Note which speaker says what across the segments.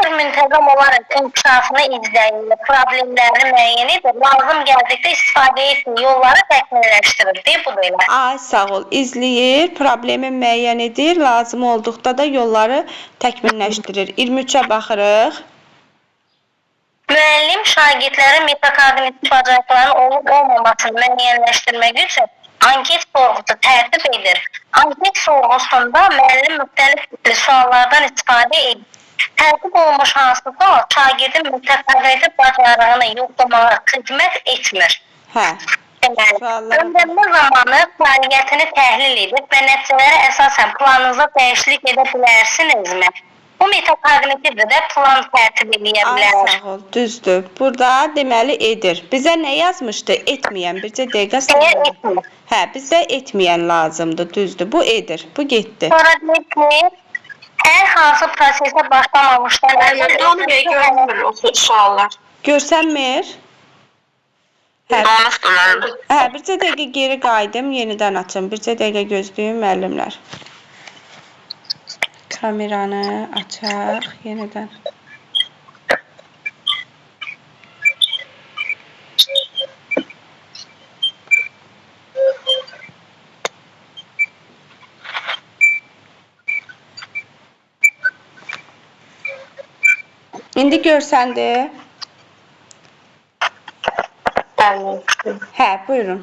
Speaker 1: Mentor müntəzəm olaraq inkişafını izləyir, problemlərini müəyyən edir, lazım gəldikdə istifadə etdiyi yolları təkmilləşdirir. Deyir, bu da elə.
Speaker 2: Ay, sağ ol. İzləyir, problemi müəyyən edir, lazım olduqda da yolları təkmilləşdirir. 23-ə baxırıq.
Speaker 1: Müəllim şagirdlərin metakognitiv bacarıqlarının olub olmamasını müəyyənləşdirmək üçün anket sorğusu tərtib edir. Anket sorğusunda müəllim müxtəlif tipli suallardan istifadə edir. Tərtib olunmuş hansı sual şagirdin metakognitiv bacarığını yoxlamağa xidmət etmir.
Speaker 2: Hə.
Speaker 1: Deməli,
Speaker 2: Suallara
Speaker 1: öyrənmə zamanı fəaliyyətini təhlil edib və nəticələrə əsasən planınıza dəyişiklik edə bilərsinizmi? Bu metakognitivdir də plan tərtib eləyə
Speaker 2: Ay,
Speaker 1: bilər.
Speaker 2: sağ ol. Düzdür. Burada deməli edir. Bizə nə yazmışdı? Etməyən. Bircə dəqiqə
Speaker 1: Eğer
Speaker 2: sayalım.
Speaker 1: etmir.
Speaker 2: Hə, bizə etməyən lazımdır. Düzdür. Bu edir. Bu getdi.
Speaker 1: Sonra deyir ki, hər hansı prosesə başlamamışdan əvvəl
Speaker 3: Onu
Speaker 1: özünüzü
Speaker 3: görmür o suallar.
Speaker 2: Görsənmir? Hə.
Speaker 3: Donuşdu mənim.
Speaker 2: Hə, bircə dəqiqə geri qayıdım, yenidən açım. Bircə dəqiqə gözləyin müəllimlər. Kameranı açaq yenidən. İndi görsəndi.
Speaker 3: Bəli.
Speaker 2: Hə, buyurun.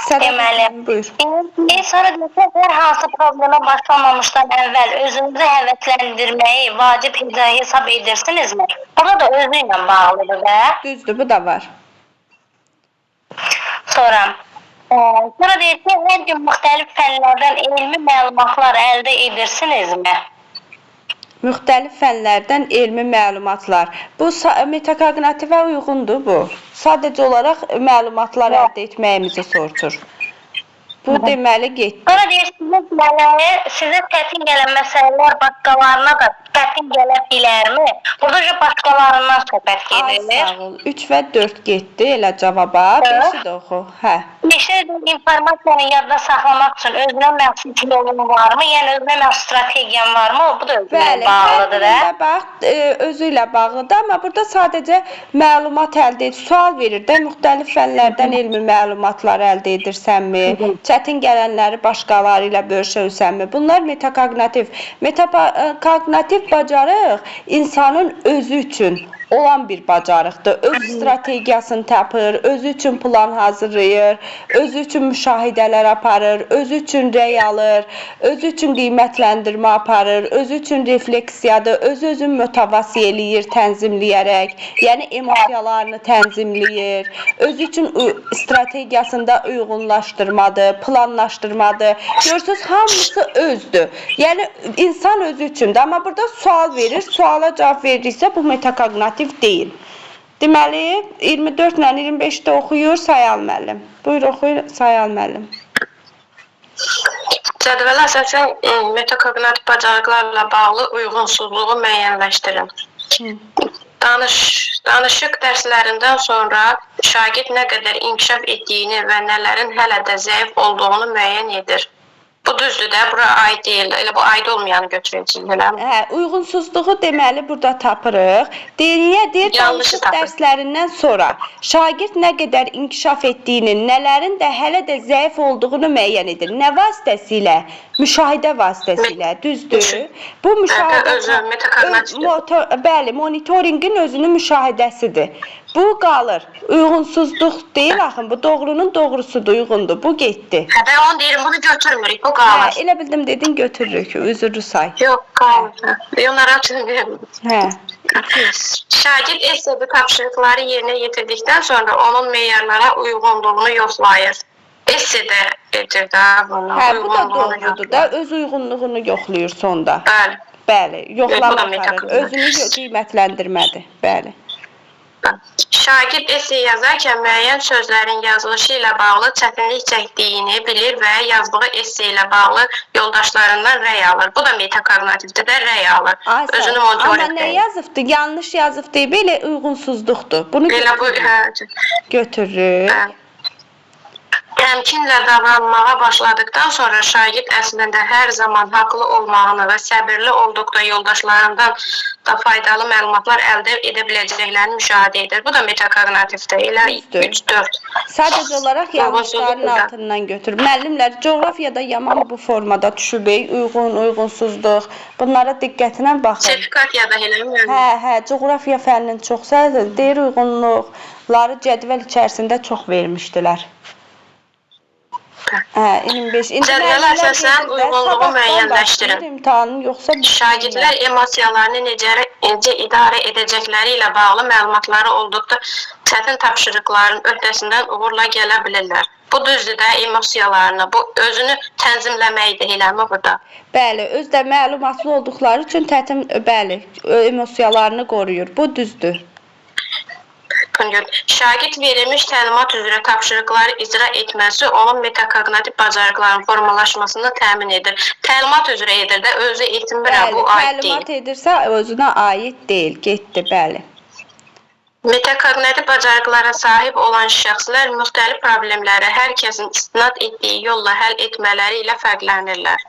Speaker 2: Sədəqə
Speaker 1: Deməli,
Speaker 2: xanım, buyur.
Speaker 1: İndi sonra deyir ki, hər hansı problemə başlamamışdan əvvəl özünüzü həvəsləndirməyi vacib hesab edirsinizmi? Burada da özü ilə bağlıdır da.
Speaker 2: Düzdür, bu da var.
Speaker 1: Sonra, sonra deyir ki, hər gün müxtəlif fənlərdən elmi məlumatlar əldə edirsinizmi?
Speaker 2: Müxtəlif fənlərdən elmi məlumatlar. Bu metakognitivə uyğundur bu. Sadəcə olaraq məlumatlar əldə etməyimizi soruşur. Bu deməli getdi.
Speaker 1: Sonra deyir, sizə çətin gələn məsələlər başqalarına da çətin gələ bilərmi? Burada da başqalarından söhbət
Speaker 2: Ay,
Speaker 1: gedir.
Speaker 2: sağ ol. 3 və 4 getdi elə cavaba. 5-i də oxu. Hə.
Speaker 1: Beşdə də informasiyanı yadda saxlamaq üçün özünə məxsus yolun varmı? Yəni özünə məxsus strategiyan varmı? Bu da özünə
Speaker 2: Bəli, hər
Speaker 1: bağlıdır da.
Speaker 2: birində bax, özü ilə bağlıdır, amma burada sadəcə məlumat əldə et, sual verir də, müxtəlif fənlərdən elmi məlumatlar əldə edirsənmi? Çətin gələnləri başqaları ilə bölüşürsənmi? Bunlar metakognitiv. Metakognitiv bacarıq insanın özü üçün olan bir bacarıqdır. Öz strategiyasını tapır, özü üçün plan hazırlayır, özü üçün müşahidələr aparır, özü üçün rəy alır, özü üçün qiymətləndirmə aparır, özü üçün refleksiyadır, özü özünü motivasiya eləyir, tənzimləyərək, yəni emosiyalarını tənzimləyir, özü üçün strategiyasında uyğunlaşdırmadır, planlaşdırmadır. Görürsüz, hamısı özdür. Yəni insan özü üçündür, amma burada sual verir, suala cavab verirsə bu metakognitiv deyil. Deməli 24 ilə 25-də oxuyur Sayal müəllim. Buyur oxuyur Sayal müəllim.
Speaker 3: Cədvələ əsasən metakognitiv bacarıqlarla bağlı uyğunsuzluğu müəyyənləşdirin. Danışıq dərslərindən sonra şagird nə qədər inkişaf etdiyini və nələrin hələ də zəif olduğunu müəyyən edir. Bu düzdür də, bura aid deyil. Elə bu aid olmayanı götürəcəyik, eləmi?
Speaker 2: Hə, uyğunsuzluğu deməli burada tapırıq. Deyir, niyə deyir?
Speaker 3: Yanlışı
Speaker 2: Danışıq
Speaker 3: tapır.
Speaker 2: dərslərindən sonra şagird nə qədər inkişaf etdiyini, nələrin də hələ də zəif olduğunu müəyyən edir. Nə vasitəsilə? Müşahidə vasitəsilə, düzdür? Bu müşahidə
Speaker 3: özü metakognitiv.
Speaker 2: Bəli, monitorinqin özünün müşahidəsidir. Bu qalır. Uyğunsuzluq deyil axı, bu doğrunun doğrusudur, uyğundur. Bu getdi.
Speaker 3: Hə, mən onu deyirəm, bunu götürmürük, bu
Speaker 2: Hə,
Speaker 3: qalır.
Speaker 2: elə bildim dedin götürürük, üzrlü say.
Speaker 3: Yox, qalır. Yox, narahat olmayın.
Speaker 2: Hə.
Speaker 3: Şagird essedə tapşırıqları yerinə yetirdikdən sonra onun meyarlara uyğunluğunu yoxlayır. Essedə edir də bunu.
Speaker 2: Hə, bu da
Speaker 3: uyğunluğunu
Speaker 2: doğrudur
Speaker 3: yoxlayır.
Speaker 2: da, öz uyğunluğunu yoxlayır sonda.
Speaker 3: Bəli.
Speaker 2: Bəli, yoxlama
Speaker 3: Bu da
Speaker 2: aparır.
Speaker 3: metakognitiv.
Speaker 2: Özünü qiymətləndirmədir. Bəli.
Speaker 3: Şagird esse yazarkən müəyyən sözlərin yazılışı ilə bağlı çətinlik çəkdiyini bilir və yazdığı esse ilə bağlı yoldaşlarından rəy alır. Bu da metakognitivdə də rəy alır.
Speaker 2: Ay, sağ ol.
Speaker 3: Özünü
Speaker 2: Amma
Speaker 3: monitorinq
Speaker 2: nə
Speaker 3: edir.
Speaker 2: yazıbdı? Yanlış yazıbdı. Belə uyğunsuzluqdur. Bunu
Speaker 3: Belə bu
Speaker 2: götürürük.
Speaker 3: hə,
Speaker 2: Götürürük.
Speaker 3: hə. Təmkinlə davranmağa başladıqdan sonra şagird əslində hər zaman haqlı olmağını və səbirli olduqda yoldaşlarından da faydalı məlumatlar əldə edə biləcəklərini müşahidə edir. Bu da metakognitivdir. Elə
Speaker 2: Düzdür.
Speaker 3: 3-4.
Speaker 2: Sadəcə olaraq yanlışların altından götür. Müəllimlər coğrafiyada yaman bu formada düşüb, uyğun, uyğunsuzluq. Bunlara diqqətlə baxın.
Speaker 3: Sertifikat ya da elə mi?
Speaker 2: Hə, hə, coğrafiya fənninin çox deyir uyğunluqları cədvəl içərisində çox vermişdilər. Hə, 25. İndi
Speaker 3: Cədvələ
Speaker 2: müəllimlər
Speaker 3: əsasən
Speaker 2: gedir də,
Speaker 3: uyğunluğu
Speaker 2: sabahdan
Speaker 3: müəyyənləşdirin.
Speaker 2: başlayır imtahanın, yoxsa
Speaker 3: Şagirdlər emosiyalarını necə idarə edəcəkləri ilə bağlı məlumatları olduqda çətin tapşırıqların öhdəsindən uğurla gələ bilirlər. Bu düzdür də emosiyalarını, bu özünü tənzimləməkdir eləmi burada?
Speaker 2: Bəli, öz də məlumatlı olduqları üçün tətim, bəli, emosiyalarını qoruyur. Bu düzdür.
Speaker 3: Şagird verilmiş təlimat üzrə tapşırıqları icra etməsi onun metakognitiv bacarıqlarının formalaşmasını təmin edir. Təlimat üzrə edir də, özü etmirəm,
Speaker 2: Bəli,
Speaker 3: bu aid deyil.
Speaker 2: təlimat edirsə özünə aid deyil. Getdi, bəli.
Speaker 3: Metakognitiv bacarıqlara sahib olan şəxslər müxtəlif problemləri hər kəsin istinad etdiyi yolla həll etmələri ilə fərqlənirlər.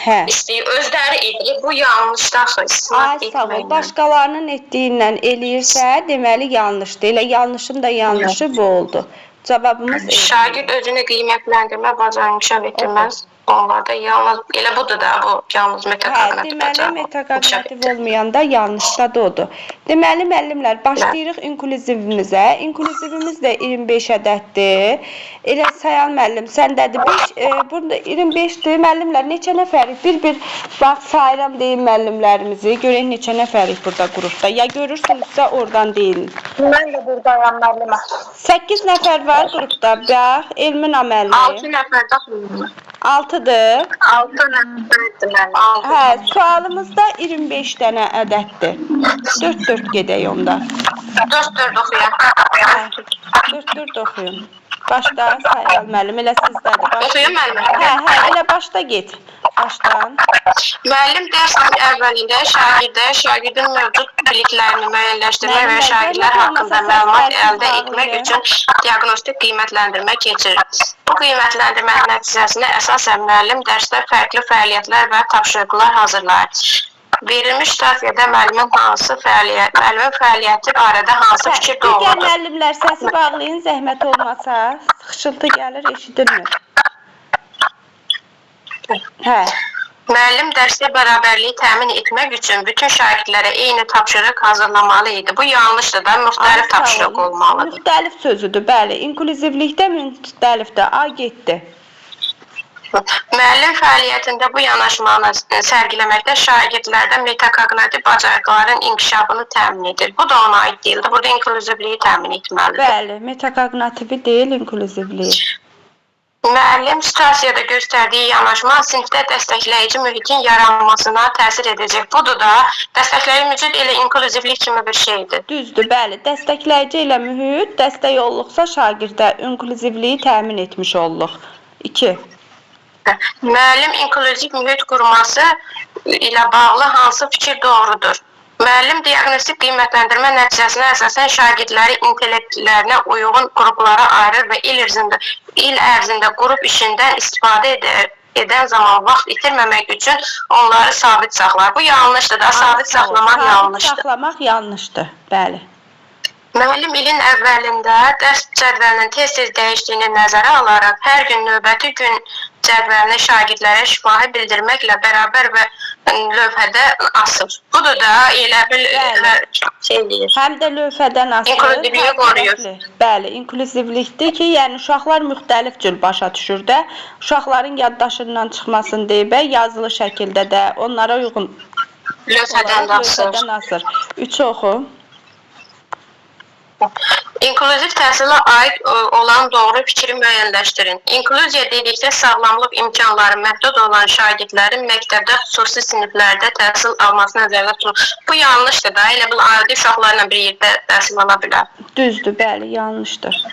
Speaker 2: Hə.
Speaker 3: İstəyir, özləri edir. Bu yanlışdır axı, istinad
Speaker 2: Ay sağ ol.
Speaker 3: etməklə.
Speaker 2: Başqalarının etdiyi ilə eləyirsə, deməli yanlışdır. Elə yanlışın da yanlışı bu oldu. Cavabımız E.
Speaker 3: Şagird özünü qiymətləndirmə bacarığını inkişaf etdirməz. Onlarda yalnız elə budur da bu yalnız
Speaker 2: Hə,
Speaker 3: metakognitiv
Speaker 2: deməli
Speaker 3: bacarıq. inkişaf
Speaker 2: metakognitiv olmayanda yanlışda da odur. Deməli müəllimlər, başlayırıq inklüzivimizə. İnklüzivimiz də 25 ədəddir. Elə Sayan müəllim, səndədir. 5, burada 25-dir. Müəllimlər neçə nəfərik? Bir-bir bax sayıram deyim müəllimlərimizi. Görək neçə nəfərik burada qrupda. Ya görürsünüzsə oradan deyin.
Speaker 1: Mən də buradayam müəllimə.
Speaker 2: 8 nəfər var qrupda. Bax, Elmina müəllim.
Speaker 3: 6 nəfər də
Speaker 2: 6-dır.
Speaker 1: 6 nəfərdir müəllim.
Speaker 3: 6.
Speaker 2: Hə, sualımızda 25 dənə ədəddir. 4-4 gedək onda.
Speaker 3: 4-4 oxuyaq.
Speaker 2: Hə, 4-4 oxuyun. Başda Sayal müəllim, elə sizdədir.
Speaker 3: Oxuyum müəllim.
Speaker 2: Hə, hə, elə başda get. Başdan.
Speaker 3: Müəllim dərsin əvvəlində şagirdə, şagirdin mövcud biliklərini müəyyənləşdirmək və
Speaker 2: Müəllimlər,
Speaker 3: şagirdlər
Speaker 2: zəhmət
Speaker 3: haqqında
Speaker 2: olmasa
Speaker 3: məlumat
Speaker 2: səslərinizi
Speaker 3: əldə etmək
Speaker 2: bağlayın.
Speaker 3: üçün diaqnostik qiymətləndirmə keçirir. Bu qiymətləndirmənin nəticəsinə əsasən müəllim dərsdə fərqli fəaliyyətlər və tapşırıqlar hazırlayır. Verilmiş situasiyada müəllimin hansı fəaliyyət, müəllimin fəaliyyəti barədə hansı
Speaker 2: Hə,
Speaker 3: fikir
Speaker 2: digər
Speaker 3: doğrudur?
Speaker 2: müəllimlər səsi bağlayın, zəhmət olmasa. Xışıltı gəlir, eşidilmir. Hə.
Speaker 3: Müəllim dərsdə bərabərliyi təmin etmək üçün bütün şagirdlərə eyni tapşırıq hazırlamalı idi. Bu yanlışdır da, müxtəlif
Speaker 2: Ay, sağ
Speaker 3: tapşırıq
Speaker 2: olun.
Speaker 3: olmalıdır.
Speaker 2: Müxtəlif sözüdür, bəli. İnklüzivlikdə müxtəlifdir. A getdi.
Speaker 3: Müəllim fəaliyyətində bu yanaşmanı sərgiləməkdə şagirdlərdə metakognitiv bacarıqların inkişafını təmin edir. Bu da ona aid deyildi. Burada inklüzivliyi təmin etməlidir.
Speaker 2: Bəli, metakognitivi deyil, inklüzivliyi.
Speaker 3: Müəllim situasiyada göstərdiyi yanaşma sinifdə dəstəkləyici mühitin yaranmasına təsir edəcək. Budur da, dəstəkləyici mühit elə inklüzivlik kimi bir şeydir.
Speaker 2: Düzdür, bəli. Dəstəkləyici ilə mühit, dəstək olduqsa şagirdə inklüzivliyi təmin etmiş olduq. 2.
Speaker 3: Müəllim inklüziv mühit qurması ilə bağlı hansı fikir doğrudur? Müəllim diaqnostik qiymətləndirmə nəticəsinə əsasən şagirdləri intellektlərinə uyğun qruplara ayırır və il ərzində qrup işindən istifadə edən zaman vaxt itirməmək üçün onları sabit saxlar. Bu yanlışdır da, sabit saxlamaq
Speaker 2: Sabit
Speaker 3: yanlışdır.
Speaker 2: saxlamaq yanlışdır. Bəli.
Speaker 3: Müəllim ilin əvvəlində dərs cədvəlinin tez-tez dəyişdiyini nəzərə alaraq hər gün növbəti gün cədvəlini şagirdlərə şifahi bildirməklə bərabər və lövhədə asır. Budur da elə bil
Speaker 2: Bəli.
Speaker 3: şey deyir.
Speaker 2: Həm də lövhədən asır.
Speaker 3: İnklüzivliyi
Speaker 2: hər
Speaker 3: qoruyur.
Speaker 2: tərəfli. Bəli, inklüzivlikdir ki, yəni uşaqlar müxtəlif cür başa düşür də. Uşaqların yaddaşından çıxmasın deyə yazılı şəkildə də onlara uyğun
Speaker 3: Lövhədən də
Speaker 2: olaraq
Speaker 3: asır.
Speaker 2: lövhədən asır. 3-ü oxu.
Speaker 3: İnklüziv təhsilə aid olan doğru fikri müəyyənləşdirin. İnklüziya dedikdə sağlamlıq imkanları məhdud olan şagirdlərin məktəbdə xüsusi siniflərdə təhsil alması nəzərdə tutulur. Bu yanlışdır da, elə bil adi uşaqlarla bir yerdə təhsil ala bilər.
Speaker 2: Düzdür, bəli, yanlışdır.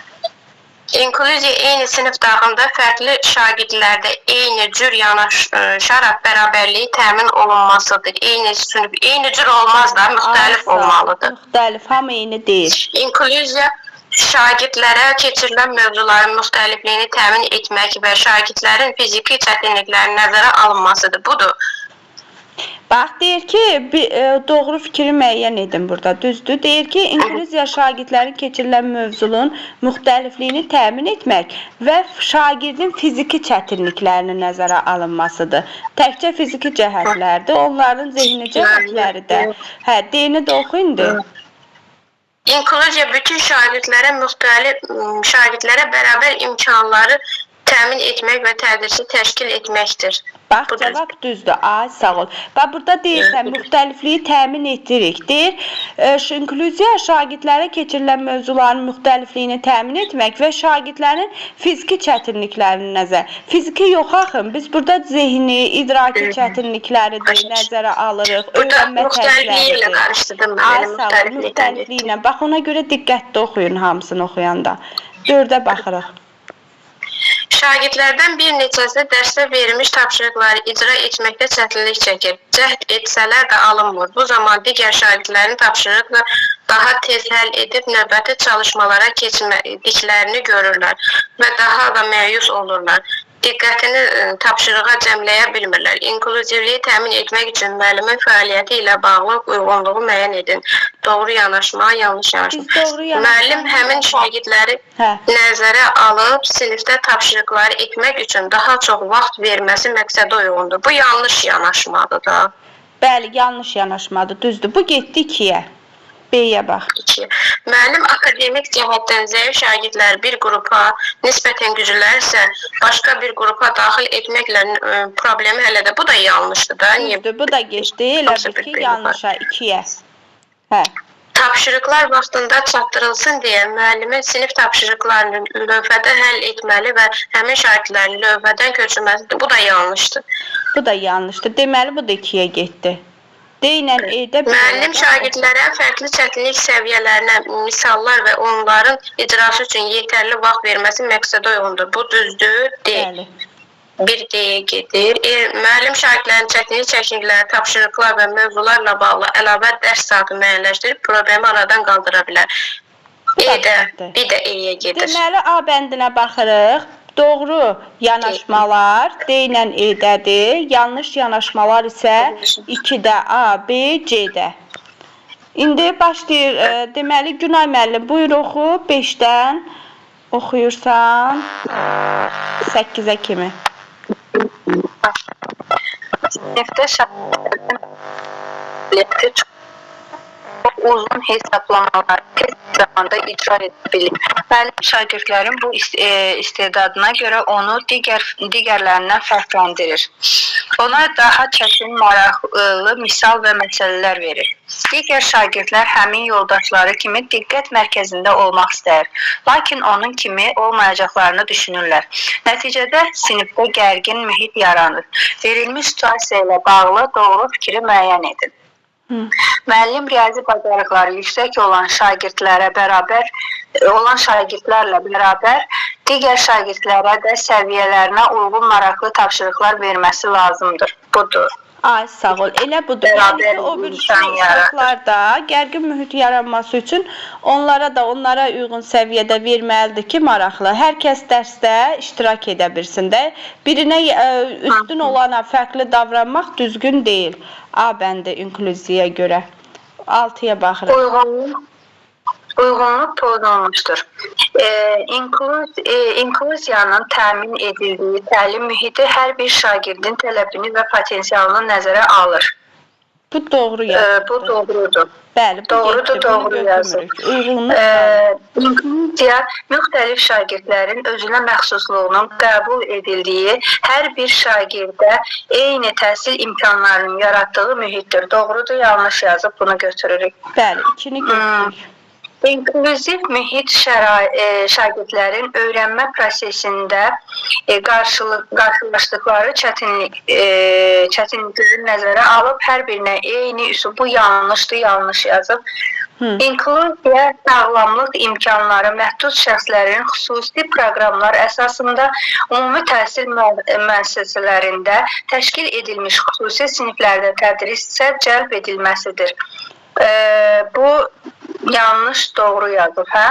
Speaker 3: İnklüziya eyni sinif daxilində fərqli şagirdlərdə eyni cür yanaşaraq bərabərliyi təmin olunmasıdır. Eyni sinif, eyni cür olmaz da, müxtəlif
Speaker 2: Ay, sağ ol.
Speaker 3: olmalıdır.
Speaker 2: Müxtəlif, hamı eyni deyil.
Speaker 3: İnklüziya Şagirdlərə keçirilən mövzuların müxtəlifliyini təmin etmək və şagirdlərin fiziki çətinliklərinin nəzərə alınmasıdır. Budur.
Speaker 2: Bax, deyir ki, doğru fikri müəyyən edin burada. Düzdür. Deyir ki, inklüziya şagirdlərin keçirilən mövzunun müxtəlifliyini təmin etmək və şagirdin fiziki çətinliklərinin nəzərə alınmasıdır. Təkcə fiziki cəhətlərdir, onların zehni cəhətləri də. Hə, D-ni də oxu indi.
Speaker 3: İnklüziya bütün şagirdlərə müxtəlif şagirdlərə bərabər imkanları təmin etmək və tədrisi təşkil etməkdir.
Speaker 2: Bax,
Speaker 3: Bu düzdür.
Speaker 2: cavab düzdür. Ay, sağ ol. Bax, burada deyirsən, müxtəlifliyi təmin etdirik. Deyir, inklüziya şagirdlərə keçirilən mövzuların müxtəlifliyini təmin etmək və şagirdlərin fiziki çətinliklərini nəzər. Fiziki yox axı, biz burada zehni, idraki çətinlikləri də nəzərə alırıq,
Speaker 3: Burada
Speaker 2: öyrənmə
Speaker 3: müxtəlifliyi ilə
Speaker 2: tərcləridir.
Speaker 3: qarışdırdım mən.
Speaker 2: Ay,
Speaker 3: Elə
Speaker 2: sağ ol,
Speaker 3: müxtəliflikdən
Speaker 2: müxtəlifliyi ilə. Bax, ona görə diqqətli oxuyun hamısını oxuyanda. 4-ə baxırıq.
Speaker 3: Şagirdlərdən bir neçəsi dərsdə verilmiş tapşırıqları icra etməkdə çətinlik çəkir. Cəhd etsələr də alınmır. Bu zaman digər şagirdlərin tapşırıqla daha tez həll edib növbəti çalışmalara keçmədiklərini görürlər və daha da məyus olurlar. Diqqətini tapşırığa cəmləyə bilmirlər. İnklüzivliyi təmin etmək üçün müəllimin fəaliyyəti ilə bağlı uyğunluğu müəyyən edin. Doğru yanaşma, yanlış yanaşma.
Speaker 2: Biz doğru yanaşma.
Speaker 3: Müəllim həmin şagirdləri
Speaker 2: Hə.
Speaker 3: nəzərə alıb sinifdə tapşırıqları etmək üçün daha çox vaxt verməsi məqsədə uyğundur. Bu yanlış yanaşmadır da.
Speaker 2: Bəli, yanlış yanaşmadır, düzdür. Bu getdi 2-yə. B-yə bax.
Speaker 3: 2. Müəllim akademik cəhətdən zəif şagirdləri bir qrupa, nisbətən güclüləri isə başqa bir qrupa daxil etməklə problemi həll edə. Bu da yanlışdır da. Niyə?
Speaker 2: Düzdür, bu da getdi. Elə
Speaker 3: Hamısı
Speaker 2: bil ki,
Speaker 3: bir-birinə
Speaker 2: yanlışa 2-yə. Hə.
Speaker 3: Tapşırıqlar vaxtında çatdırılsın deyə müəllimin sinif tapşırıqlarını lövhədə həll etməli və həmin şagirdlərin lövhədən köçürməsidir. Bu da yanlışdır.
Speaker 2: Bu da yanlışdır. Deməli, bu da 2-yə getdi. D ilə E-də bir
Speaker 3: Müəllim
Speaker 2: olacaq.
Speaker 3: şagirdlərə fərqli çətinlik səviyyələrinə misallar və onların icrası üçün yetərli vaxt verməsi məqsədə uyğundur. Bu düzdür. D.
Speaker 2: Bəli.
Speaker 3: Bir D-yə gedir. Müəllim şagirdlərin çətinlik çəkdikləri tapşırıqlar və mövzularla bağlı əlavə dərs saatı müəyyənləşdirib problemi aradan qaldıra bilər.
Speaker 2: Bu da
Speaker 3: E də,
Speaker 2: düzdür.
Speaker 3: bir də E-yə gedir.
Speaker 2: Deməli, A bəndinə baxırıq. Doğru yanaşmalar D ilə E-dədir. Yanlış yanaşmalar isə 2-də A, B, C-də. İndi başlayır. Deməli, Günay müəllim, buyur oxu. 5-dən oxuyursan 8-ə kimi.
Speaker 4: Sinifdə şagirdlərin çox uzun hesablamaları tez zamanda icra edə bilir. Müəllim şagirdlərin bu istedadına görə onu digərlərindən fərqləndirir. Ona daha çətin, maraqlı misal və məsələlər verir. Digər şagirdlər həmin yoldaşları kimi diqqət mərkəzində olmaq istəyir. Lakin onun kimi olmayacaqlarını düşünürlər. Nəticədə sinifdə gərgin mühit yaranır. Verilmiş situasiya ilə bağlı doğru fikri müəyyən edin. Müəllim riyazi bacarıqları yüksək olan şagirdlərlə bərabər digər şagirdlərə də səviyyələrinə uyğun maraqlı tapşırıqlar verməsi lazımdır. Budur.
Speaker 2: Ay, sağ ol. Elə budur. Yəni ki, o bir uşaqlarda gərgin mühit yaranması üçün onlara da onlara uyğun səviyyədə verməlidir ki, maraqlı. Hər kəs dərsdə iştirak edə bilsin də. Birinə üstün olana fərqli davranmaq düzgün deyil. A bəndi inklüziyaya görə. 6-ya baxırıq.
Speaker 4: Uyğunluq pozulmuşdur. İnkluziyanın təmin edildiyi təlim mühiti hər bir şagirdin tələbini və potensialını nəzərə alır.
Speaker 2: Bu doğru yazıldı.
Speaker 4: Bu doğrudur.
Speaker 2: Bəli, bu
Speaker 4: Doğrudur,
Speaker 2: getdi. Bunu
Speaker 4: doğru yazıb.
Speaker 2: götürmürük. Uyğunluq
Speaker 4: İnkluziya müxtəlif şagirdlərin özünə məxsusluğunun qəbul edildiyi, hər bir şagirdə eyni təhsil imkanlarının yaratdığı mühitdir. Doğrudur, yanlış yazıb bunu götürürük.
Speaker 2: Bəli, 2-ni götürürük.
Speaker 4: İnklüziv mühit şagirdlərin öyrənmə prosesində qarşılaşdıqları çətinlikləri nəzərə alıb hər birinə eyni üsul. Bu yanlışdır, yanlış yazıb. İnkluziya sağlamlıq imkanları məhdud şəxslərin xüsusi proqramlar əsasında ümumi təhsil müəssisələrində təşkil edilmiş xüsusi siniflərdə tədrisə cəlb edilməsidir. Bu yanlış, doğru yazıb, hə?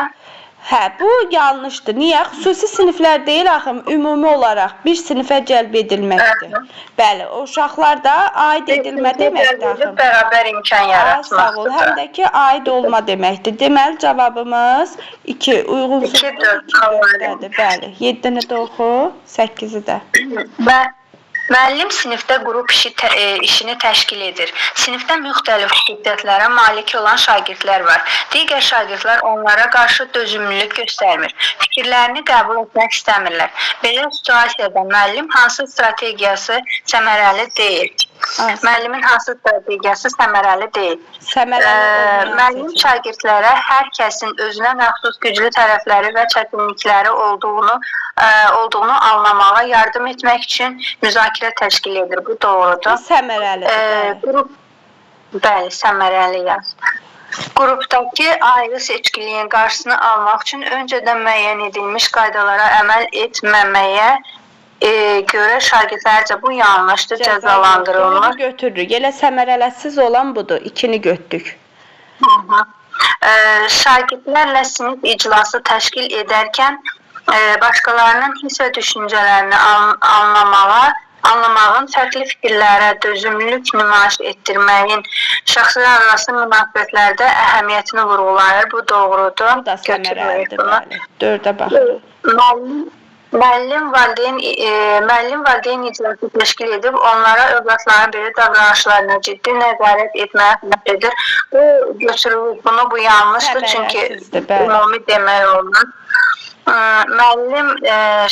Speaker 2: Hə, bu yanlışdır. Niyə? Xüsusi siniflər deyil axı, ümumi olaraq bir sinifə cəlb edilməkdir.
Speaker 4: Hı.
Speaker 2: Bəli, o uşaqlar da aid edilmə deməkdir axı.
Speaker 4: Bərabər imkan
Speaker 2: Ay, sağ ol.
Speaker 4: yaratmaqdır.
Speaker 2: Həm də ki, aid olma deməkdir. Deməli, cavabımız 2 uyğunsuzluq
Speaker 4: 2, 4,
Speaker 2: 2, 4-dədir. Bəli. 7-ni də oxu, 8-i də.
Speaker 4: Və müəllim sinifdə qrup işi işini təşkil edir. Sinifdə müxtəlif xüsusiyyətlərə malik olan şagirdlər var. Digər şagirdlər onlara qarşı dözümlülük göstərmir. Fikirlərini qəbul etmək istəmirlər. Belə situasiyada müəllim hansı strategiyası səmərəli deyil?
Speaker 2: Ay,
Speaker 4: Müəllimin hansı strategiyası səmərəli deyil?
Speaker 2: Səmərəli olmayan
Speaker 4: Müəllim
Speaker 2: seçim.
Speaker 4: şagirdlərə hər kəsin özünə məxsus güclü tərəfləri və çətinlikləri olduğunu anlamağa yardım etmək üçün müzakirə təşkil edir. Bu doğrudur.
Speaker 2: Bu səmərəlidir. Bəli.
Speaker 4: Qrup Bəli, səmərəli yaz. Qrupdakı ayrı seçkiliyin qarşısını almaq üçün öncədən müəyyən edilmiş qaydalara əməl etməməyə görə şagirdlərcə bu yanlışdır, cəzalandırılır.
Speaker 2: Bunu götürürük. Elə səmərələsiz olan budur. 2-ni götürdük.
Speaker 4: Hı hı. Şagirdlərlə sinif iclası təşkil edərkən başqalarının hiss və düşüncələrini anlamağın, fərqli fikirlərə dözümlülük nümayiş etdirməyin şəxslər arası münasibətlərdə əhəmiyyətini vurğulayır. Bu doğrudur.
Speaker 2: Bu da
Speaker 4: Götürmürük
Speaker 2: səmərəlidir.
Speaker 4: bunu.
Speaker 2: Bəli. 4-ə baxırıq.
Speaker 4: Müəllim valideyn iclası təşkil edib onlara övladların belə davranışlarına ciddi nəzarət etməyə xidmət edir. Bu götürülür bunu, bu yanlışdır çünki ümumi demək olmaz. Müəllim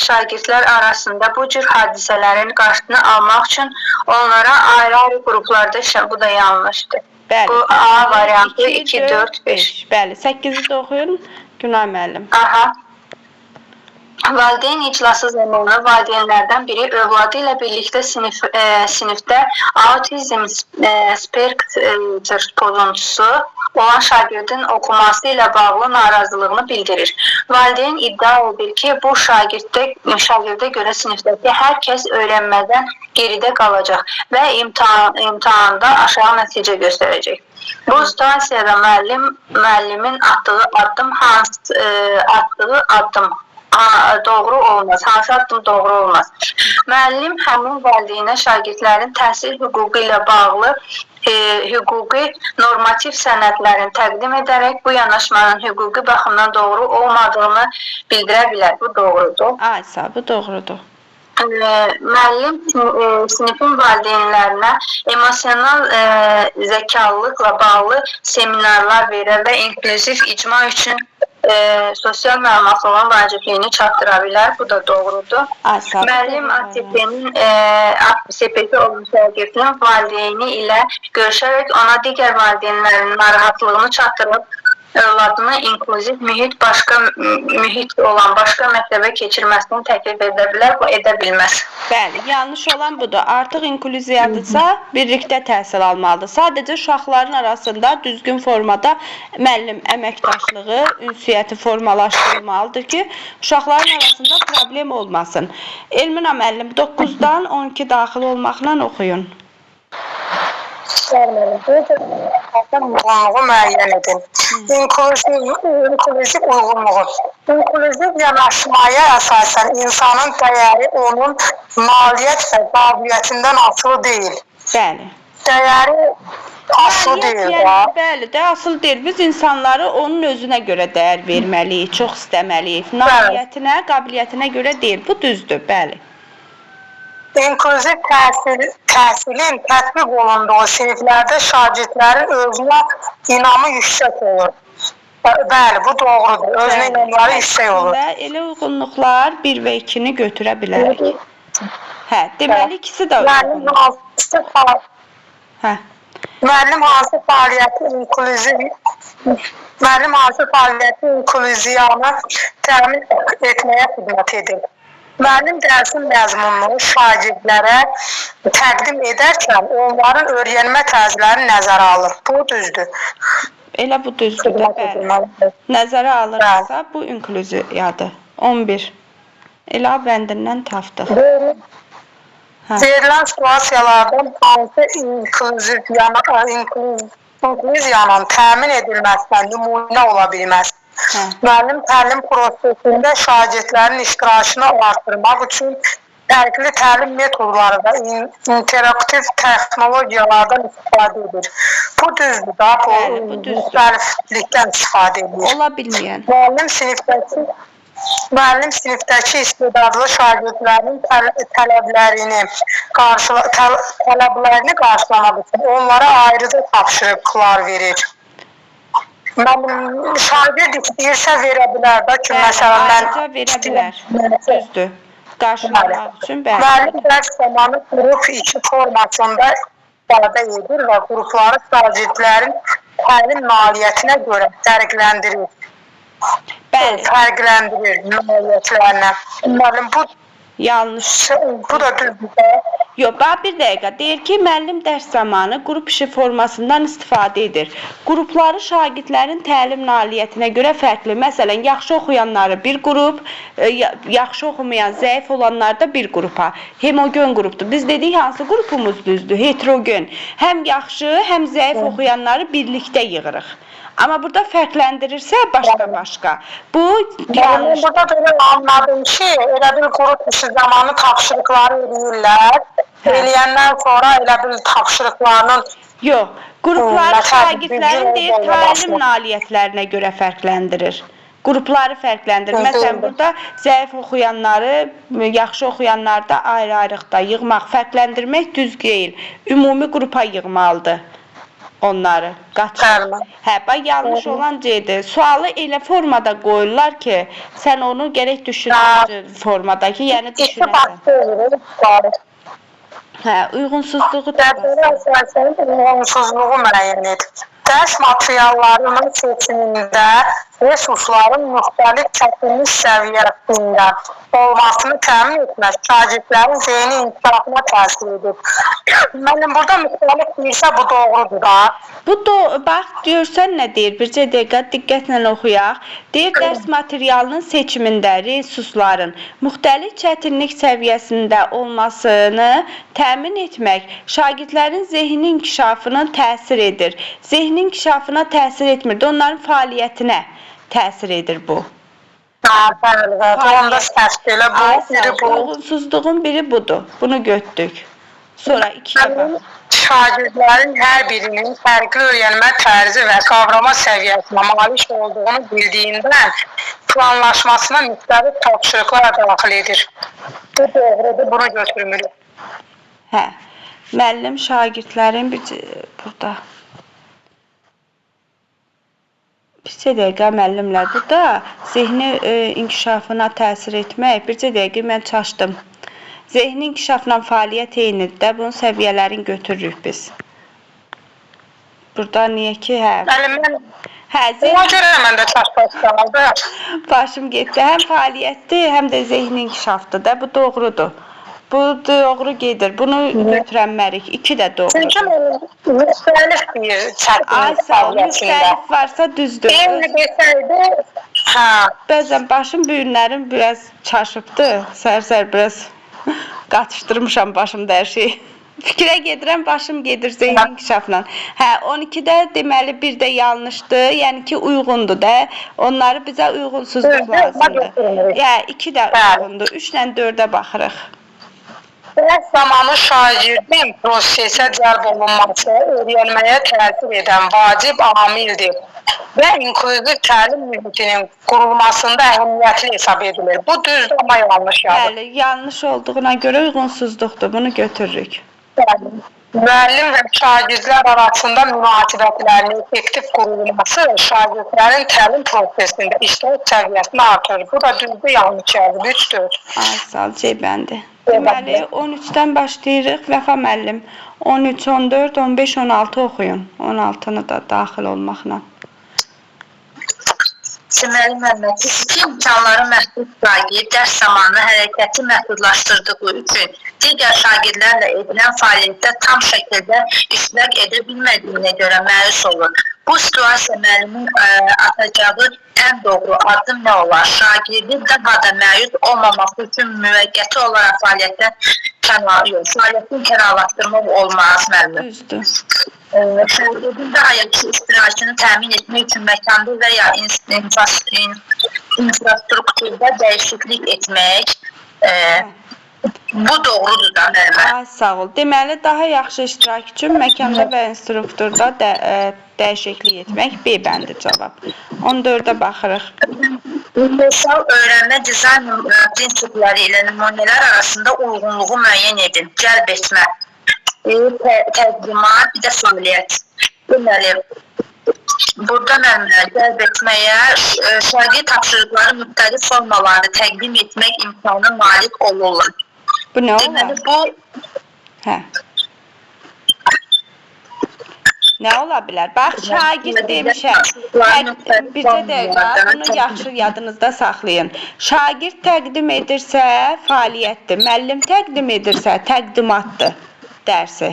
Speaker 4: şagirdlər arasında bu cür hadisələrin qarşısını almaq üçün onlara ayrı-ayrı qruplarda işlə, bu da yanlışdır.
Speaker 2: Bəli.
Speaker 4: Bu A variantı 2, 4, 5.
Speaker 2: Bəli, 8-i də oxuyun. Günay müəllim.
Speaker 4: Aha. Valideyn iclası zamanı valideynlərdən biri övladı ilə birlikdə sinifdə autizm spektr pozuntusu olan şagirdin oxuması ilə bağlı narazılığını bildirir. Valideyn iddia edir ki, bu şagirdə görə sinifdəki hər kəs öyrənmədən geridə qalacaq və imtahanda aşağı nəticə göstərəcək. Bu situasiyada müəllimin atdığı addım atdığı addım doğru olmaz. Hansı addım doğru olmaz? Müəllim həmin valideynə şagirdlərin təhsil hüququ ilə bağlı hüquqi normativ sənədlərini təqdim edərək bu yanaşmanın hüquqi baxımdan doğru olmadığını bildirə bilər. Bu doğrudur.
Speaker 2: Ay, sağ, bu doğrudur.
Speaker 4: Müəllim sinifin valideynlərinə emosional zəkalılıqla bağlı seminarlar verə və inklüziv icma üçün sosial məlumatlılığın vacibliyini çatdıra bilər. Bu da doğrudur.
Speaker 2: Ay, sağ, bu
Speaker 4: Müəllim
Speaker 2: doğru.
Speaker 4: ATP-nin ATP-si olan şagirdin valideyni ilə görüşərək ona digər valideynlərin narahatlığını çatdırıb övladını inklüziv mühit başqa mühit olan başqa məktəbə keçirməsini təklif edə bilər, bu edə bilməz.
Speaker 2: Bəli, yanlış olan budur. Artıq inklüziyadırsa birlikdə təhsil almalıdır. Sadəcə uşaqların arasında düzgün formada müəllim əməkdaşlığı, ünsiyyəti formalaşdırılmalıdır ki, uşaqların arasında problem olmasın. Elmina müəllim 9-dan 12 daxil olmaqla oxuyun.
Speaker 5: Uyğunluğu müəyyən edin. İnklüziv uyğunluğu. İnklüziv yanaşmaya əsasən insanın dəyəri onun maliyyət və qabiliyyətindən asılı deyil.
Speaker 2: Bəli.
Speaker 5: Dəyəri asılı
Speaker 2: Maliyyət,
Speaker 5: deyil
Speaker 2: yəni,
Speaker 5: də.
Speaker 2: bəli, də asılı deyil. Biz insanları onun özünə görə dəyər verməliyik, çox istəməliyik. Nailiyyətinə, qabiliyyətinə görə deyil. Bu düzdür, bəli.
Speaker 5: İnklüziv təhsilin tətbiq olunduğu siniflərdə şagirdlərin özünə inamı yüksək olur. Bəli, bu doğrudur. Özünə
Speaker 2: Bəli.
Speaker 5: inamları yüksək olur.
Speaker 2: Və elə uyğunluqlar 1 və 2-ni götürə bilərik. Hə, deməli ikisi də
Speaker 5: Müəllim hansı
Speaker 2: Hə.
Speaker 5: Müəllim hansı fəaliyyəti inklüziv Müəllim hansı fəaliyyəti inklüziyanı təmin etməyə xidmət edir? Müəllim dərsin məzmununu şagirdlərə təqdim edərkən onların öyrənmə tərzlərini nəzərə alır. Bu düzdür.
Speaker 2: Elə bu düzdür də, bəli. Nəzərə alırsa bu inklüziyadır. 11. Elə A bəndindən tapdıq. Hə.
Speaker 5: Verilən situasiyalardan hansı inklüziyanın təmin edilməsinə nümunə ola bilməz?
Speaker 2: Hə.
Speaker 5: Müəllim təlim prosesində şagirdlərin iştirakını artırmaq üçün fərqli təlim metodları və interaktiv texnologiyalardan istifadə edir. Bu düzdür da, bu,
Speaker 2: Bəli, bu düzdür.
Speaker 5: müxtəliflikdən istifadə edir.
Speaker 2: Ola bilməyən.
Speaker 5: Müəllim sinifdəki istedadlı şagirdlərin tələblərini tələblərini qarşılamaq üçün onlara ayrıca tapşırıqlar verir. Müəllim şagird istəyirsə verə bilər də ki,
Speaker 2: Bəli,
Speaker 5: məsələn mən
Speaker 2: ayrıca verə bilər. Düzdür. Qarşılamaq üçün bəli.
Speaker 5: Müəllim dərs zamanı qrup işi formasında istifadə edir və qrupları şagirdlərin təlim nailiyyətinə görə fərqləndirir.
Speaker 2: Bəli,
Speaker 5: Fərqləndirir nailiyyətlərinə. Müəllim bu
Speaker 2: yanlış.
Speaker 5: bu da düzdür də.
Speaker 2: Yox, bax bir dəqiqə. Deyir ki, müəllim dərs zamanı qrup işi formasından istifadə edir. Qrupları şagirdlərin təlim nailiyyətinə görə fərqli. Məsələn, yaxşı oxuyanları bir qrup, yaxşı oxumayan, zəif olanları da bir qrupa. Homogen qrupdur. Biz dedik hansı qrupumuz düzdür? Heterogen. Həm yaxşı, həm zəif oxuyanları birlikdə yığırıq. Amma burada fərqləndirirsə başqa-başqa. Bu
Speaker 5: Mən
Speaker 2: yanlış.
Speaker 5: burada belə anladım ki, elə bir qrup işi zamanı tapşırıqları eləyirlər.
Speaker 2: Hə.
Speaker 5: Eləyəndən sonra elə bil tapşırıqlarının
Speaker 2: Yox, qrupları
Speaker 5: məsələn,
Speaker 2: şagirdlərin
Speaker 5: düzgün
Speaker 2: deyir
Speaker 5: olmaması.
Speaker 2: təlim nailiyyətlərinə görə fərqləndirir. Qrupları fərqləndirir.
Speaker 5: Hı,
Speaker 2: Məsələn,
Speaker 5: doğru.
Speaker 2: burada zəif oxuyanları, yaxşı oxuyanları da ayrı-ayrılıqda yığmaq, fərqləndirmək düz deyil. Ümumi qrupa yığmalıdır onları. Qaçır.
Speaker 5: Bəli.
Speaker 2: Hə, bax yanlış olan C-dir. Sualı elə formada qoyurlar ki, sən onu gərək düşünəsən formada ki, yəni
Speaker 5: iki
Speaker 2: düşünəsən.
Speaker 5: başlı olur. Bəli.
Speaker 2: Hə, uyğunsuzluğu
Speaker 5: Cədvələ
Speaker 2: tapasan.
Speaker 5: əsasən uyğunsuzluğu müəyyən edir. Dərs materiallarının seçimində resursların müxtəlif çətinlik səviyyəsində olmasını təmin etmək şagirdlərin zehni inkişafına təsir edir. Müəllim, burada müxtəlif deyirsə bu doğrudur da.
Speaker 2: Bu do bax görsən nə deyir? Bircə dəqiqə diqqətlə oxuyaq. Deyir dərs materialının seçimində resursların müxtəlif çətinlik səviyyəsində olmasını təmin etmək şagirdlərin zehni inkişafına təsir edir. Zehni inkişafına təsir etmir, də onların fəaliyyətinə təsir edir bu.
Speaker 5: Hə, bəli, bəli. Onda səhv elə bu,
Speaker 2: Ay,
Speaker 5: biri bu.
Speaker 2: uyğunsuzluğun biri budur. Bunu götürdük. Sonra ikiyə bax.
Speaker 5: Şagirdlərin hər birinin fərqli öyrənmə tərzi və qavrama səviyyəsinə malik olduğunu bildiyindən planlaşmasına müxtəlif tapşırıqlar daxil edir. Bu doğrudur, bunu götürmürük.
Speaker 2: Hə. Müəllim şagirdlərin bir burada bircə dəqiqə müəllimlər burada zehni inkişafına təsir etmək. Bircə dəqiqə mən çaşdım. Zehni inkişafla fəaliyyət eynidir də. Bunun səviyyələrini götürürük biz. Burada niyə ki, hə.
Speaker 5: Müəllim, mən
Speaker 2: Hə,
Speaker 5: ona
Speaker 2: zehni
Speaker 5: görə mən də çaşbaş qaldı.
Speaker 2: başım getdi. Həm fəaliyyətdir, həm də zehni inkişafdır da. Bu doğrudur. Bu doğru gedir. Bunu götürənmərik. İki də doğrudur.
Speaker 5: Çünki müxtəlif bir
Speaker 2: Ay
Speaker 5: çətinlik
Speaker 2: sağ ol.
Speaker 5: səviyyəsində.
Speaker 2: Müxtəlif varsa düzdür.
Speaker 5: Eyni desəydi, hə,
Speaker 2: Bəzən başım böyünlərim biraz çaşıbdı. Sər-sər biraz qatışdırmışam başımda hər şeyi. Fikrə gedirəm, başım gedir zehni inkişafla. Hə, 12-də deməli bir də yanlışdır, yəni ki uyğundur da. Onları bizə uyğunsuzluq lazımdır. Ya, 2 də uyğundur. 3 ilə 4-ə baxırıq.
Speaker 5: Dərs zamanı şagirdin prosesə cəlb olunması öyrənməyə təsir edən vacib amildir və inklüziv təlim mühitinin qurulmasında əhəmiyyətli hesab edilir. Bu düzdür, amma yanlış yazılır.
Speaker 2: Bəli, yanlış olduğuna görə uyğunsuzluqdur. Bunu götürürük.
Speaker 5: Bəli. Müəllim və şagirdlər arasında münasibətlərin effektiv qurulması şagirdlərin təlim prosesində iştirak səviyyəsini artırır. Bu da düzdür, yanlış yazılır. 3-4.
Speaker 2: Ay sağ ol, C bəndi. Deməli 13-dən başlayırıq. Vəfa müəllim 13, 14, 15, 16 oxuyun. 16-nı da daxil olmaqla.
Speaker 4: Deməli, müəllimə, fiziki imkanları məhdud şagird dərs zamanı hərəkəti məhdudlaşdırdığı üçün digər şagirdlərlə edilən fəaliyyətdə tam şəkildə iştirak edə bilmədiyinə görə məyus olur. Bu situasiya müəllimin atacağı ən doğru addım nə olar? Şagirdin daha da məyus olmaması üçün müvəqqəti olaraq fəaliyyətdən fəaliyyətin kənarlaşdırmaq olmaz müəllim.
Speaker 2: Düzdür.
Speaker 4: Şagirdin daha yaxşı iştirakını təmin etmək üçün məkanda və ya infrastrukturda dəyişiklik etmək bu doğrudur da müəllimə.
Speaker 2: Ay, sağ ol. Deməli, daha yaxşı iştirak üçün məkanda və instruktorda dəyişiklik etmək B bəndi cavab. 14-ə baxırıq.
Speaker 4: Universal öyrənmə dizayn prinsipləri ilə nümunələr arasında uyğunluğu müəyyən edin. Cəlb etmə, təqdimat, bir də fəaliyyət. Deməli, burada müəllimə cəlb etməyə şagird tapşırıqları müxtəlif formalarda təqdim etmək imkanı malik olurlar.
Speaker 2: Bu nə olar?
Speaker 4: Deməli, bu
Speaker 2: Hə. Nə ola bilər? Bax, şagird demişəm. Bircə dəqiqə, bunu yaxşı yadınızda saxlayın. Şagird təqdim edirsə, fəaliyyətdir. Müəllim təqdim edirsə, təqdimatdır dərsi.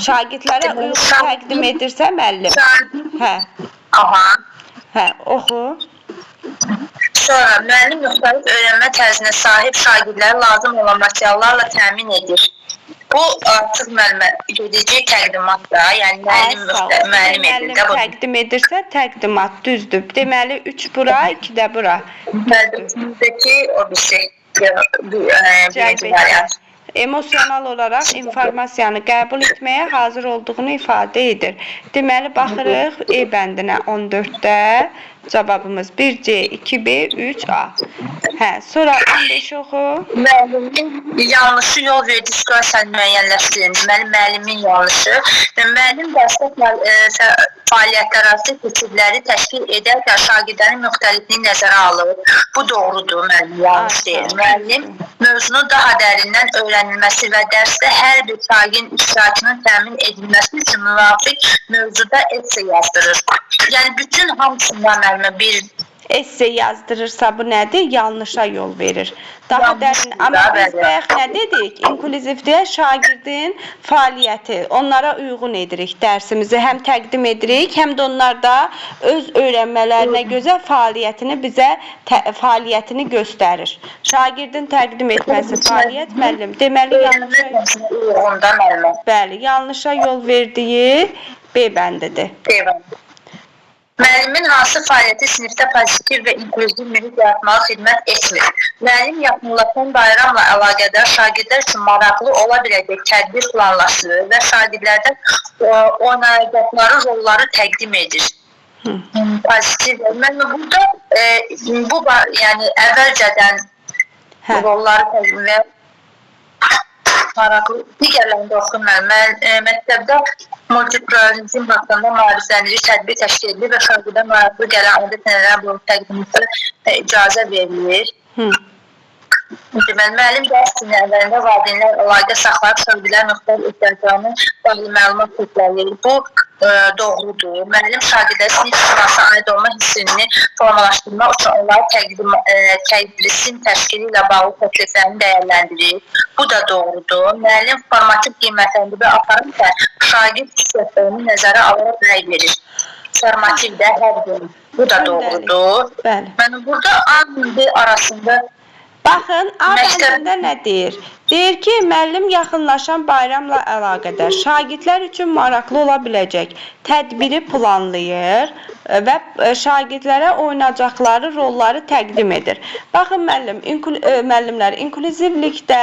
Speaker 2: Şagirdlərə uyğun təqdim edirsə, müəllim. Hə,
Speaker 4: aha.
Speaker 2: hə, oxu.
Speaker 4: Sonra müəllim müxtəlif öyrənmə tərzinə sahib şagirdləri lazım olan materiallarla təmin edir. Bu artıq müəllimə gedəcək təqdimat da, yəni müəllim müəllim edir də bunu.
Speaker 2: Təqdim edirsə, təqdimat düzdür. Deməli 3 bura, 2 də bura.
Speaker 4: Müəllimimizdəki o birisi
Speaker 2: Cəlb
Speaker 4: variant.
Speaker 2: Emosional olaraq informasiyanı qəbul etməyə hazır olduğunu ifadə edir. Deməli, baxırıq E bəndinə 14-də cavabımız 1C, 2B, 3A. Hə, sonra 15 oxu.
Speaker 4: Müəllimin yanlışı yol verdiyi situasiyanı müəyyənləşdirin. Deməli, müəllimin yanlışı və müəllim dərsdə fəaliyyətlər arası keçidləri təşkil edərkən şagirdlərin müxtəlifliyini nəzərə alır. Bu doğrudur, müəllim yanlış deyil. Müəllim mövzunu daha dərindən öyrənilməsi və dərsdə hər bir şagirdin iştirakının təmin edilməsi üçün müvafiq mövzuda esse yazdırır. Yəni bütün hamısından müəllimə bir
Speaker 2: Esse yazdırırsa bu nədir? Yanlışa yol verir. Daha
Speaker 4: Yanlış
Speaker 2: dərin. Amma biz
Speaker 4: bəli.
Speaker 2: bayaq nə dedik? İnklüzivdə şagirdin fəaliyyəti, onlara uyğun edirik dərsimizi. Həm təqdim edirik, həm də onlar da öz öyrənmələrinə gözəl fəaliyyətini bizə fəaliyyətini göstərir. Şagirdin təqdim etməsi fəaliyyət müəllim. Deməli yanlışa
Speaker 4: uyğunda müəllimə.
Speaker 2: bəli, yanlışa yol verdiyi B bəndidir.
Speaker 4: Devam. Müəllimin hansı fəaliyyəti sinifdə pozitiv və inklüziv mühit yaratmağa xidmət etmir? Müəllim yaxınlaşan bayramla əlaqədar şagirdlər üçün maraqlı ola biləcək tədbir planlaşdırır və şagirdlərdən oynayacaqları rolları təqdim edir. Pozitiv. Mən burada bu yəni əvvəlcədən
Speaker 2: Hə.
Speaker 4: rolları təqdim və maraqlı digərlərini də oxuyum mən. Məktəbdə multipluralizm haqqında maarifləndirici tədbir təşkil edilir və şagirdə maraqlı gələn adət-ənənələr bu təqdimatı icazə verilir.
Speaker 2: Hı.
Speaker 4: Deməli, müəllim dərs günü əvvəlində valideynlər əlaqə saxlayıb şagirdlər müxtəlif ehtiyaclarına bağlı məlumat toplayır. Bu doğrudur. Müəllim şagirdə sinif ictimaiyyətinə aid olma hissini formalaşdırmaq üçün onları tədrisin təşkili ilə bağlı təkliflərini dəyərləndirir. Bu da doğrudur. Müəllim formativ qiymətləndirmə apararkən şagird xüsusiyyətlərini nəzərə alaraq rəy verir. Formativ də hər gün. Bu da doğrudur.
Speaker 2: Bəli.
Speaker 4: Mən burada A ilə B arasında
Speaker 2: Baxın, A bəndində nə deyir? Deyir ki, müəllim yaxınlaşan bayramla əlaqədar şagirdlər üçün maraqlı ola biləcək tədbiri planlayır və şagirdlərə oynayacaqları rolları təqdim edir. Baxın müəllim, müəllimlər inklüzivlikdə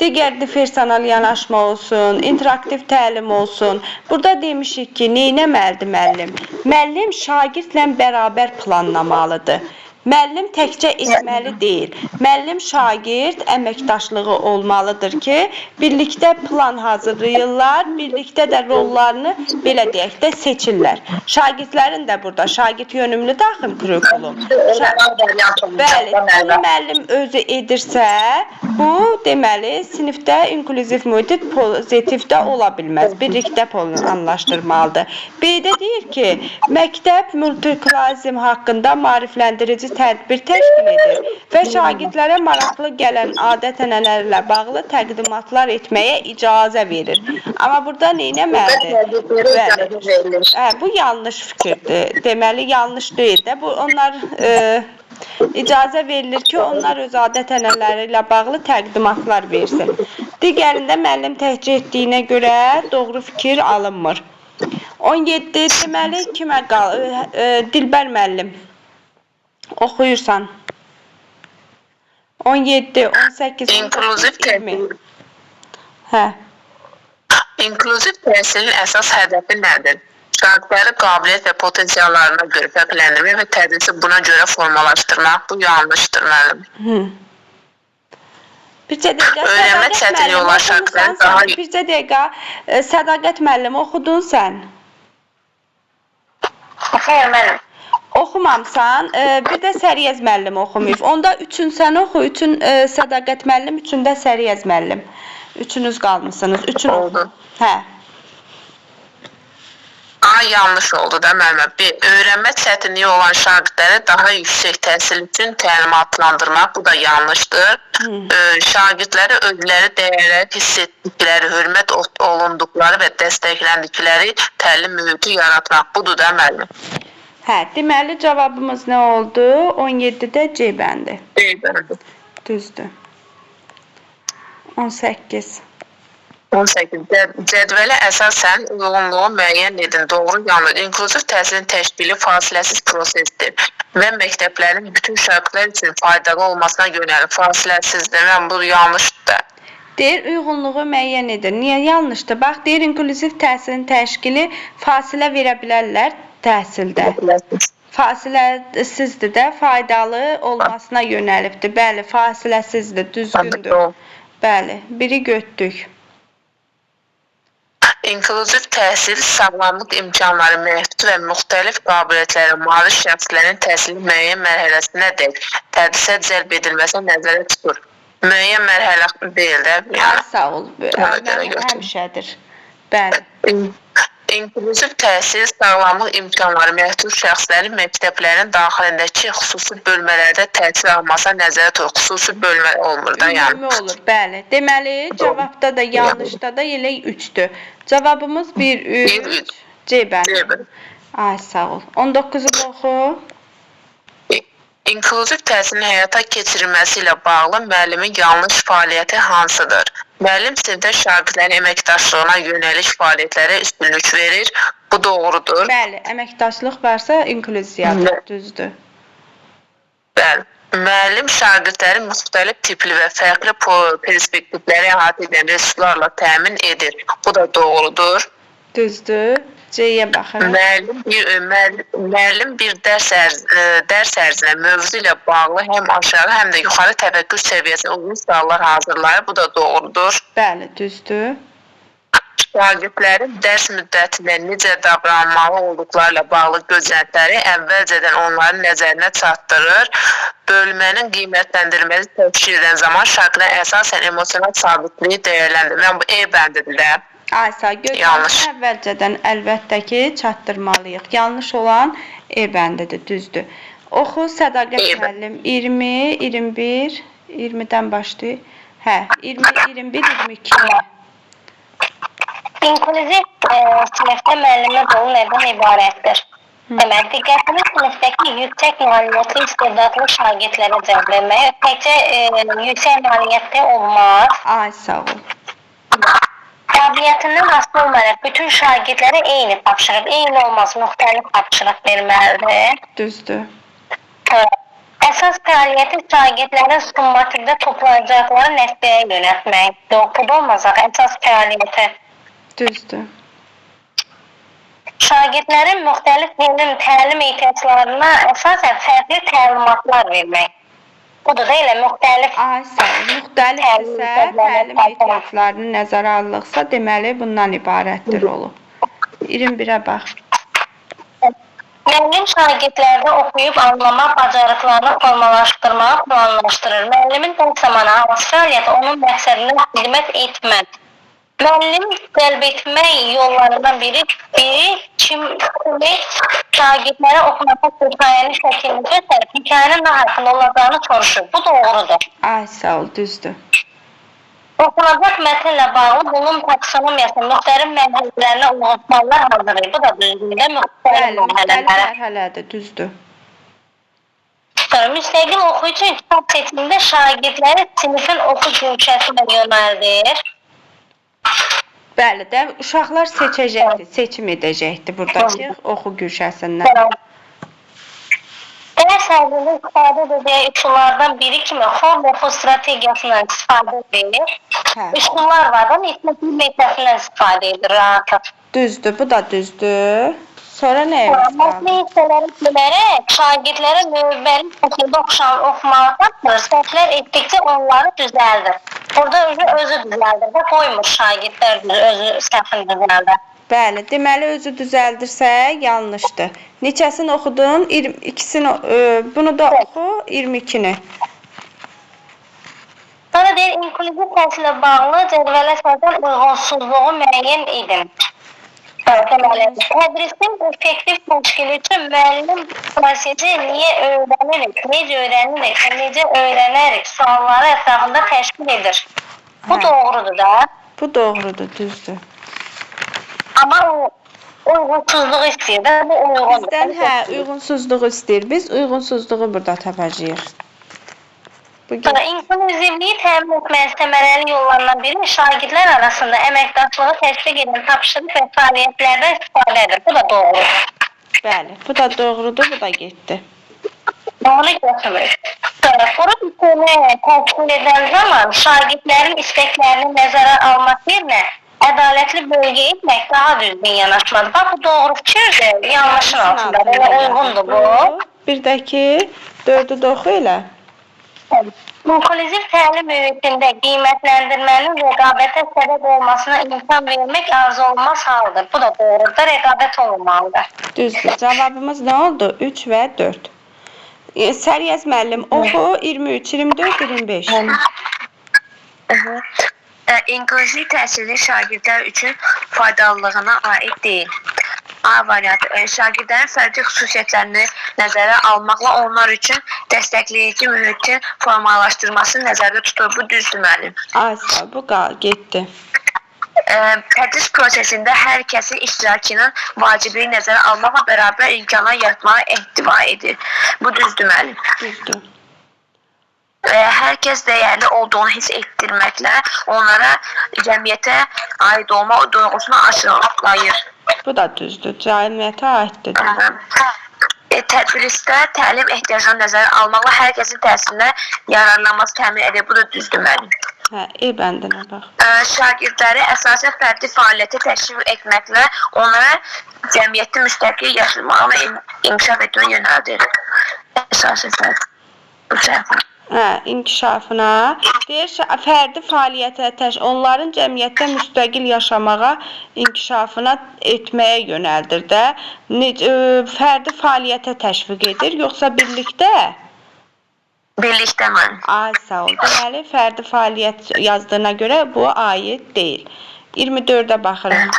Speaker 2: digər difersional yanaşma olsun, interaktiv təlim olsun. Burada demişik ki, nə etməlidir müəllim? Müəllim şagirdlə bərabər planlamalıdır. Müəllim təkcə etməli deyil. Müəllim şagird əməkdaşlığı olmalıdır ki, birlikdə plan hazırlayırlar, birlikdə də rollarını belə deyək də seçirlər. Şagirdlərin də burada şagird yönümlü daxil kurikulum. Bəli, bunu müəllim özü edirsə, bu deməli sinifdə inklüziv mühit pozitiv də ola bilməz. Birlikdə anlaşdırmalıdır. B-də deyir ki, məktəb multiklazm haqqında maarifləndirici tədbir təşkil edir və şagirdlərə maraqlı gələn adət-ənənələrlə bağlı təqdimatlar etməyə icazə verir. Amma burada nə etməlidir? Bəli. Hə, bu yanlış fikirdir. Deməli yanlış deyil də. Bu onlar icazə verilir ki, onlar öz adət-ənənələri ilə bağlı təqdimatlar versin. Digərində müəllim təhcə etdiyinə görə doğru fikir alınmır. 17 deməli kimə qal Dilbər müəllim oxuyursan. 17, 18,
Speaker 3: İnklüziv
Speaker 2: 19, 20. Hə.
Speaker 3: İnklüziv təhsilin əsas hədəfi nədir? Şagirdləri qabiliyyət və potensiallarına görə fərqləndirmək və tədrisi buna görə formalaşdırmaq. Bu yanlışdır müəllim.
Speaker 2: Hı. Bircə dəqiqə
Speaker 3: Öyrənmə
Speaker 2: Sədaqət
Speaker 3: çətinliyi
Speaker 2: müəllim
Speaker 3: olan
Speaker 2: oxumusan
Speaker 3: şagirdlərin
Speaker 2: sən?
Speaker 3: daha
Speaker 2: Bircə dəqiqə Sədaqət müəllim oxudun sən?
Speaker 1: Xeyr müəllim.
Speaker 2: Oxumamısan. Bir də Səriyəz müəllim oxumayıb. Onda üçün sən oxu, üçün Sədaqət müəllim, üçün də Səriyəz müəllim. Üçünüz qalmısınız. Üçün oxu.
Speaker 3: Oldu.
Speaker 2: Hə.
Speaker 3: A yanlış oldu da müəllimə. B öyrənmə çətinliyi olan şagirdləri daha yüksək təhsil üçün təlimatlandırmaq. Bu da yanlışdır. Şagirdləri özləri dəyərli hiss etdikləri, hörmət olunduqları və dəstəkləndikləri təlim mühiti yaratmaq. Budur da müəllim.
Speaker 2: Hə, deməli cavabımız nə oldu? 17-də C bəndi.
Speaker 3: B bəndi.
Speaker 2: Düzdür. 18.
Speaker 3: 18. Cədvələ əsasən uyğunluğu müəyyən edin. Doğru, yanlış. İnklüziv təhsilin təşkili fasiləsiz prosesdir və məktəblərin bütün şagirdlər üçün faydalı olmasına yönəlir. Fasiləsizdir. Mən bu yanlışdır.
Speaker 2: Deyir uyğunluğu müəyyən edir. Niyə yanlışdır? Bax, deyir inklüziv təhsilin təşkili fasilə verə bilərlər təhsildə. Fasiləsizdir də, faydalı olmasına yönəlibdir. Bəli, fasiləsizdir, düzgündür. Bəli, biri götdük.
Speaker 3: İnklüziv təhsil sağlamlıq imkanları məhdud və müxtəlif qabiliyyətlərə malik şəxslərin təhsilin müəyyən mərhələsinədək tədrisə cəlb edilməsinə nəzərdə tutur. Müəyyən mərhələ deyil də,
Speaker 2: Ay,
Speaker 3: yəni.
Speaker 2: sağ ol.
Speaker 3: Ona görə götür.
Speaker 2: Həmişədir. Bəli.
Speaker 3: İnklüziv təhsil sağlamlıq imkanları məhdud şəxslərin məktəblərin daxilindəki xüsusi bölmələrdə təhsil almasına nəzərdə tutur. Xüsusi bölmə olmur da, yəni.
Speaker 2: Ümumi olur, bəli. Deməli, cavabda da, yanlışda da elə 3-dür. Cavabımız 1, 3,
Speaker 3: 1, 3.
Speaker 2: C bəndi.
Speaker 3: C bəndi.
Speaker 2: Ay, sağ ol. 19-u da oxu.
Speaker 3: İnklüziv təhsilin həyata keçirilməsi ilə bağlı müəllimin yanlış fəaliyyəti hansıdır? Müəllim sinifdə şagirdlərin əməkdaşlığına yönəlik fəaliyyətlərə üstünlük verir. Bu doğrudur.
Speaker 2: Bəli, əməkdaşlıq varsa inklüziyadır, düzdür.
Speaker 3: Bəli. Müəllim şagirdləri müxtəlif tipli və fərqli perspektivləri əhatə edən resurslarla təmin edir. Bu da doğrudur.
Speaker 2: Düzdür. C-yə baxırıq.
Speaker 3: Müəllim bir dərs ərzində mövzu ilə bağlı həm aşağı, həm də yuxarı təfəkkür səviyyəsinə uyğun suallar hazırlayır. Bu da doğrudur.
Speaker 2: Bəli, düzdür.
Speaker 3: Şagirdlərin dərs müddətində necə davranmalı olduqları ilə bağlı gözləntiləri əvvəlcədən onların nəzərinə çatdırır. Bölmənin qiymətləndirilməsi təşkil edən zaman şagirdlərin əsasən emosional sabitliyi dəyərləndirir. Mən bu E bəndidir də.
Speaker 2: Ay, sağ ol.
Speaker 3: Yanlış.
Speaker 2: Gözlənti əvvəlcədən əlbəttə ki, çatdırmalıyıq. Yanlış olan E bəndidir, düzdür. Oxu Sədaqət
Speaker 3: E bəndi.
Speaker 2: müəllim 20, 21, 20-dən başlayır. Hə, 20, 21, 22.
Speaker 1: İnklüziv sinifdə müəllimin rolu nədən ibarətdir? Demək, diqqətini sinifdəki yüksək nailiyyətli istedadlı şagirdlərə cəlb etmək, təkcə yüksək nailiyyətli olmaz.
Speaker 2: Ay, sağ ol.
Speaker 1: Qabiliyyətindən asılı olmayaraq bütün şagirdlərə eyni tapşırıq, eyni olmaz, müxtəlif tapşırıq verməlidir.
Speaker 2: Düzdür.
Speaker 1: Əsas fəaliyyəti şagirdlərin summativdə toplayacaqları nəticəyə yönəltmək. Yox, bu da olmaz axı, əsas fəaliyyəti.
Speaker 2: Düzdür.
Speaker 1: Şagirdlərin müxtəlif elm, təlim ehtiyaclarına əsasən fərqli təlimatlar vermək. Budur da elə müxtəlif
Speaker 2: Ay, sağ ol. Müxtəlifdirsə, təlim ehtiyaclarını nəzərə alınıqsa, deməli bundan ibarətdir rolu. 21-ə bax.
Speaker 1: Müəllim şagirdlərdə oxuyub anlama bacarıqlarını formalaşdırmağı planlaşdırır. Müəllimin dərs zamanı hansı fəaliyyəti onun məqsədinə xidmət etməz. Müəllim cəlb etmək yollarından biri Kimi şagirdlərə oxunacaq hekayənin şəklini göstərib, hekayənin nə haqqında olacağını soruşur. Bu doğrudur.
Speaker 2: Ay sağ ol, düzdür.
Speaker 1: Oxunacaq mətnlə bağlı bunun taksonomiyasının müxtəlif mərhələlərinə uyğun suallar hazırlayır. Bu da düzdür də, müxtəlif
Speaker 2: Bəli, müxtəlif
Speaker 1: mərhələlərə.
Speaker 2: mərhələdir, düzdür.
Speaker 1: Sonra müstəqil oxu üçün kitab seçimində şagirdləri sinifin oxu güşəsinə yönəldir.
Speaker 2: Bəli də, uşaqlar seçəcəkdi, seçim edəcəkdi buradakı oxu güşəsindən.
Speaker 1: Dərs ərzində istifadə edəcəyi üsullardan biri kimi xor oxu strategiyasından istifadə edilir.
Speaker 2: Hə,
Speaker 1: Üsullar var da, etnik metodindən istifadə edir rahatıq.
Speaker 2: düzdür, bu da düzdür. Sonra nəyimiz qaldı?
Speaker 1: Mətni hissələri bölərək şagirdlərə növbəli şəkildə oxumağı tapılır. Səhvlər etdikcə onları düzəldir. Burada özü düzəldir də, qoymur şagirdlər özü səhvini düzəldir.
Speaker 2: Bəli, deməli özü düzəldirsə yanlışdır. Neçəsini oxudun? 22-sini, bunu da oxu, 22-ni.
Speaker 1: Sonra deyir, inklüziv təhsillə bağlı cədvələ səsən uyğunsuzluğu müəyyən edin. Deməli, tədrisin effektiv təşkili üçün müəllim prosesi niyə öyrənirik, necə öyrənirik və necə öyrənərik sualları ətrafında təşkil edir. Bu
Speaker 2: Hə.
Speaker 1: doğrudur da.
Speaker 2: Bu doğrudur, düzdür.
Speaker 1: Amma o uyğunsuzluğu istəyir də, bu uyğundur.
Speaker 2: Bizdən hə, uyğunsuzluğu istəyir. Biz uyğunsuzluğu burada tapacağıq. Bu
Speaker 1: Sonra inklüzivliyi təmin etməyin səmərəli yollarından biri şagirdlər arasında əməkdaşlığı təşviq edən tapşırıq və fəaliyyətlərdən istifadədir. Bu da doğrudur.
Speaker 2: Bəli, bu da doğrudur, bu da getdi.
Speaker 1: Onu götürür. Sonra qrup işini təşkil edən zaman şagirdlərin istəklərini nəzərə almaq yerinə ədalətli bölgə etmək daha düzgün yanaşmadır. Bax, bu doğru fikirdir, yanlışın altında. Belə uyğundur bu.
Speaker 2: Bir də ki, 4-ü də oxu elə.
Speaker 1: İnklüziv təlim mühitində qiymətləndirmənin rəqabətə səbəb olmasına imkan vermək arzuolunmaz haldır. Bu da doğrudur, rəqabət olmalıdır.
Speaker 2: Düzdür. Cavabımız nə oldu? 3 və 4. Səriyyəz müəllim, oxu 23, 24, 25.
Speaker 3: İnklüziv təhsilin şagirdlər üçün faydalılığına aid deyil. A variantı. Şagirdlərin fərdi xüsusiyyətlərini nəzərə almaqla onlar üçün dəstəkləyici mühitin formalaşdırmasını nəzərdə tutur. Bu düzdür müəllim.
Speaker 2: Ay sağ ol, bu getdi.
Speaker 3: Tədris prosesində hər kəsin iştirakının vacibliyini nəzərə almaqla bərabər imkanlar yaratmağa ehtiva edir. Bu düzdür müəllim.
Speaker 2: Düzdür.
Speaker 3: Hər kəs dəyərli olduğunu hiss etdirməklə onlara cəmiyyətə aid olma duyğusunu aşılayır.
Speaker 2: Bu da düzdür. Cəmiyyətə aiddir.
Speaker 3: Tədrisdə təlim ehtiyaclarını nəzərə almaqla hər kəsin təhsilinə yararlanması təmin edir. Bu da düzdür müəllim.
Speaker 2: Hə, E bəndinə bax.
Speaker 3: Şagirdləri əsasən fərdi fəaliyyətə təşviq etməklə onlara cəmiyyətdə müstəqil yaşamağını inkişaf etməyə yönəldir. Əsasən fərdi. Bu səhv.
Speaker 2: Hə, inkişafına, deyir fərdi fəaliyyətə onların cəmiyyətdə müstəqil yaşamağa, inkişafına etməyə yönəldir də. Necə fərdi fəaliyyətə təşviq edir, yoxsa birlikdə?
Speaker 3: Birlikdə müəllim.
Speaker 2: Ay sağ ol. Deməli, fərdi fəaliyyət yazdığına görə bu aid deyil. 24-ə baxırıq.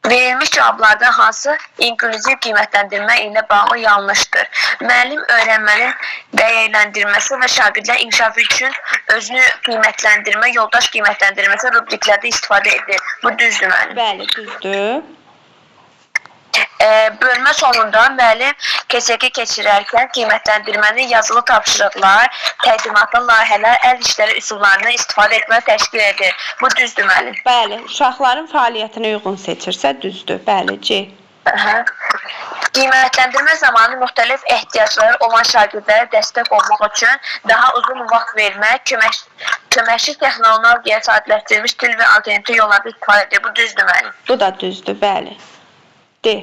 Speaker 3: Verilmiş cavablardan hansı inklüziv qiymətləndirmə ilə bağlı yanlışdır? Müəllim öyrənmənin dəyərləndirməsi və şagirdlərin inkişafı üçün özünü qiymətləndirmə, yoldaş qiymətləndirməsi rubriklərdə istifadə edilir. Bu düzdür müəllim.
Speaker 2: Bəli, düzdür.
Speaker 3: Bölmə sonunda müəllim KÇK keçirərkən qiymətləndirməni yazılı tapşırıqlar, təqdimatlı layihələr, əl işləri üsullarını istifadə etməyə təşkil edir. Bu düzdür müəllim.
Speaker 2: Bəli, uşaqların fəaliyyətinə uyğun seçirsə düzdür. Bəli, C.
Speaker 3: Aha. Qiymətləndirmə zamanı müxtəlif ehtiyacları olan şagirdlərə dəstək olmaq üçün daha uzun vaxt vermək, köməkçi texnologiya, sadələşdirilmiş dil və alternativ yollarda istifadə edilir. Bu düzdür müəllim.
Speaker 2: Bu da düzdür, bəli. D.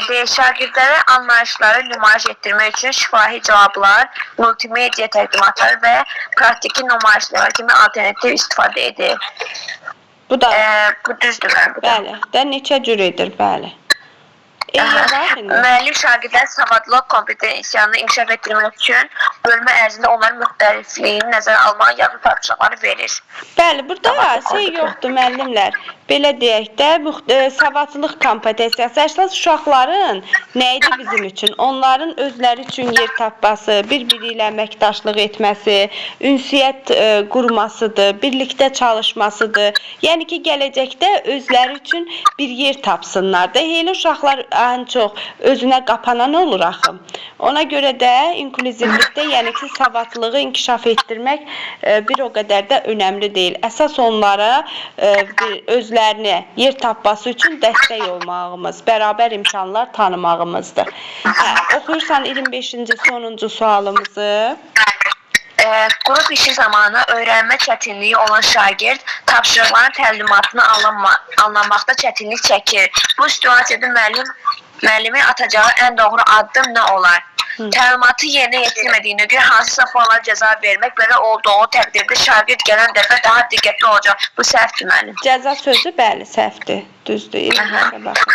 Speaker 3: D. Şagirdlərə anlayışları nümayiş etdirmək üçün şifahi cavablar, multimedia təqdimatları və praktiki nümayişlər kimi alternativ istifadə edir.
Speaker 2: Bu da
Speaker 3: Bu düzdür müəllim. Bu da.
Speaker 2: bəli. Də neçə cür edir, bəli. E-yə bax indi.
Speaker 3: Müəllim şagirdlərin savadlılıq kompetensiyanı inkişaf etdirmək üçün bölmə ərzində onların müxtəlifliyini nəzərə almağa yazılı tapşırıqları verir.
Speaker 2: Bəli, burada şey yoxdur müəllimlər. Belə deyək də, savadlılıq kompetensiyası əsas uşaqların nə idi bizim üçün? Onların özləri üçün yer tapması, bir-biri ilə əməkdaşlıq etməsi, ünsiyyət qurmasıdır, birlikdə çalışmasıdır. Yəni ki, gələcəkdə özləri üçün bir yer tapsınlar da. Elə uşaqlar ən çox özünə qapanan olur axı. Ona görə də inklüzivlikdə, yəni ki, savadlılığı inkişaf etdirmək bir o qədər də önəmli deyil. Əsas onlara bir özlərinə yer tapması üçün dəstək olmağımız, bərabər imkanlar tanımağımızdır. Hə, oxuyursan 25-ci sonuncu sualımızı.
Speaker 6: Qrup işi zamanı öyrənmə çətinliyi olan şagird tapşırıqların təlimatını anlamaqda çətinlik çəkir. Bu situasiyada müəllimin atacağı ən doğru addım nə olar? Təlimatı yerinə yetirmədiyinə görə hansısa formada cəza vermək, belə olduğu təqdirdə şagird gələn dəfə daha diqqətli olacaq. Bu səhvdir müəllim.
Speaker 2: Cəza sözü bəli, səhvdir. Düzdür. 25-ə baxın.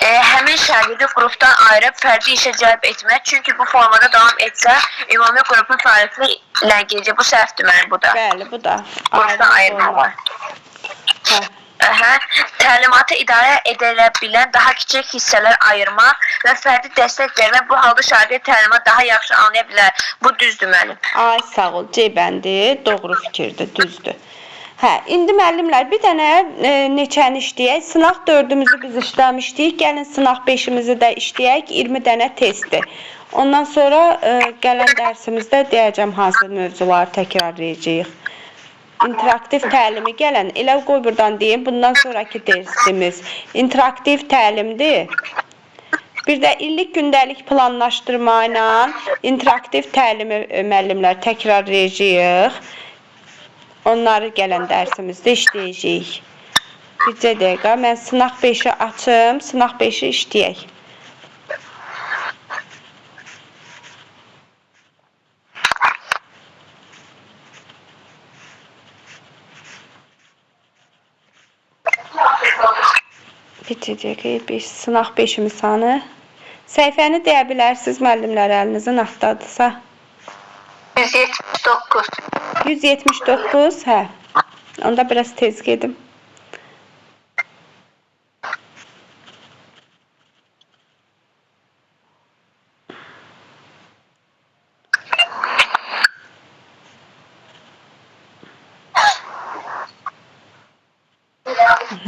Speaker 6: Həmin şagirdi qrupdan ayırıb fərdi işə cəlb etmək, çünki bu formada davam etsə, ümumi qrupun fəaliyyəti ləngiyəcək. Bu səhvdir müəllim bu da.
Speaker 2: Bəli, bu da.
Speaker 6: Qrupdan ayırmaq var.
Speaker 2: Hə.
Speaker 6: Aha, təlimatı idarə edilə bilən daha kiçik hissələr ayırmaq və fərdi dəstək vermək, bu halda şagird təlimatı daha yaxşı anlaya bilər. Bu düzdür müəllim.
Speaker 2: Ay sağ ol, C bəndi doğru fikirdir, düzdür. Hə, indi müəllimlər bir dənə neçəni işləyək? Sınaq 4-ümüzü biz işləmişdik. Gəlin sınaq 5-imizi də işləyək. 20 dənə testdir. Ondan sonra gələn dərsimizdə deyəcəm hansı mövzuları təkrarlayacağıq. İnteraktiv təlimi gələn, elə qoy burdan deyim, bundan sonraki dərsimiz interaktiv təlimdir. Bir də illik gündəlik planlaşdırma ilə interaktiv təlimi müəllimlər təkrarlayacağıq. Onları gələn dərsimizdə işləyəcəyik. Bircə dəqiqə, mən sınaq 5-i açım, sınaq 5-i işləyək. Bircə dəqiqə, sınaq 5-imiz hanı? Səhifəni deyə bilərsiniz müəllimlər, əlinizin altdadısa.
Speaker 4: 179.
Speaker 2: 179, hə. Onda biraz tez gedim.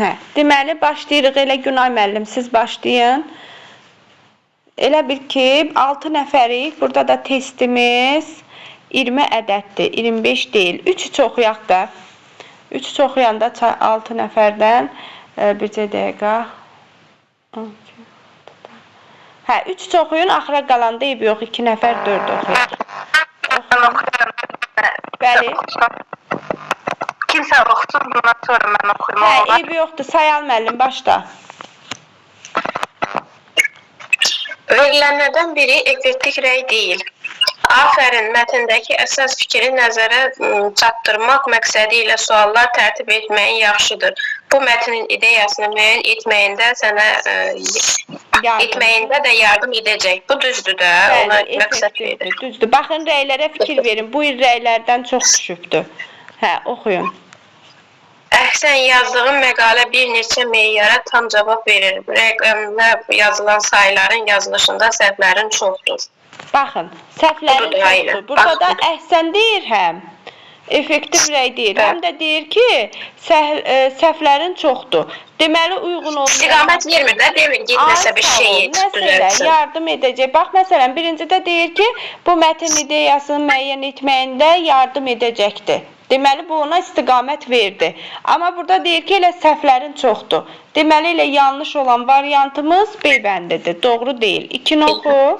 Speaker 2: Hə, deməli başlayırıq. Elə Günay müəllim, siz başlayın. Elə bil ki, 6 nəfərik. Burada da testimiz 20 ədəddir, 25 deyil. 3-3 oxuyaq da. 3-3 oxuyanda 6 nəfərdən bircə dəqiqə. Hə, 3-3 oxuyun, axıra qalanda eybi yox, 2 nəfər 4 oxuyaq. Bəli.
Speaker 3: Kimsə oxusun, bundan sonra mən oxuyum.
Speaker 2: Hə, eybi yoxdur. Sayal müəllim, başla.
Speaker 3: Verilənlərdən biri effektiv rəy deyil. Afərin, mətndəki əsas fikri nəzərə çatdırmaq məqsədi ilə suallar tərtib etməyin yaxşıdır. Bu mətnin ideyasını müəyyən etməyində sənə etməyində də yardım edəcək. Bu düzdür də, ona məqsəd verir.
Speaker 2: Düzdür. Baxın, rəylərə fikir verin. Bu il rəylərdən çox düşübdür. Hə, oxuyun.
Speaker 3: Əhsən, yazdığım məqalə bir neçə meyara tam cavab verir. Rəqəmlə yazılan sayların yazılışında səhvlərin çoxdur.
Speaker 2: Baxın, səhvlərin çoxdur. Burada da əhsən deyir həm. Effektiv rəy deyir. Həm də deyir ki, səhvlərin çoxdur. Deməli, uyğun olmayan...
Speaker 3: İstiqamət vermir də, demir ki, nəsə bir şey
Speaker 2: düzəltsin. Yardım edəcək. Bax, məsələn, birincidə deyir ki, bu mətn ideyasını müəyyən etməyində yardım edəcəkdir. Deməli, bu ona istiqamət verdi. Amma burada deyir ki, elə səhvlərin çoxdur. Deməli, elə yanlış olan variantımız B bəndidir. Doğru deyil. 2-ni oxu.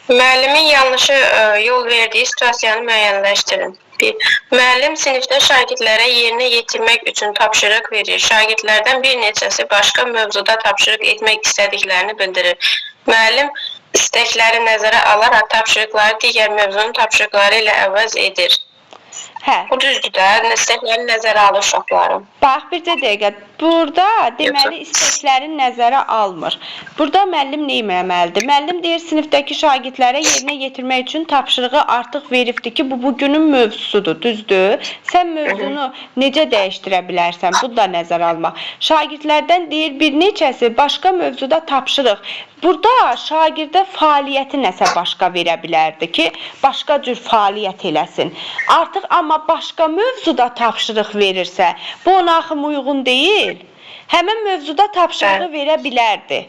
Speaker 3: Müəllimin yanlışı yol verdiyi situasiyanı müəyyənləşdirin. 1. Müəllim sinifdə şagirdlərə yerinə yetirmək üçün tapşırıq verir. Şagirdlərdən bir neçəsi başqa mövzuda tapşırıq etmək istədiklərini bildirir. Müəllim istəkləri nəzərə alaraq tapşırıqları digər mövzunun tapşırıqları ilə əvəz edir.
Speaker 2: Hə.
Speaker 3: Bu düzdür də, istəkləri nəzərə alır uşaqların.
Speaker 2: Bax, bircə dəqiqə. Burada deməli istəklərin nəzərə almır. Burada müəllim nə etməlidir? Müəllim deyir sinifdəki şagirdlərə yerinə yetirmək üçün tapşırığı artıq veribdir ki, bu bugünün mövzusudur, düzdür? Sən mövzunu necə dəyişdirə bilərsən? Bu da nəzərə almaq. Şagirdlərdən deyir bir neçəsi başqa mövzuda tapşırıq. Burada şagirdə fəaliyyəti nəsə başqa verə bilərdi ki, başqa cür fəaliyyət eləsin. Artıq amma başqa mövzuda tapşırıq verirsə, bu ona axı uyğun deyil. Həmin mövzuda tapşırığı verə bilərdi.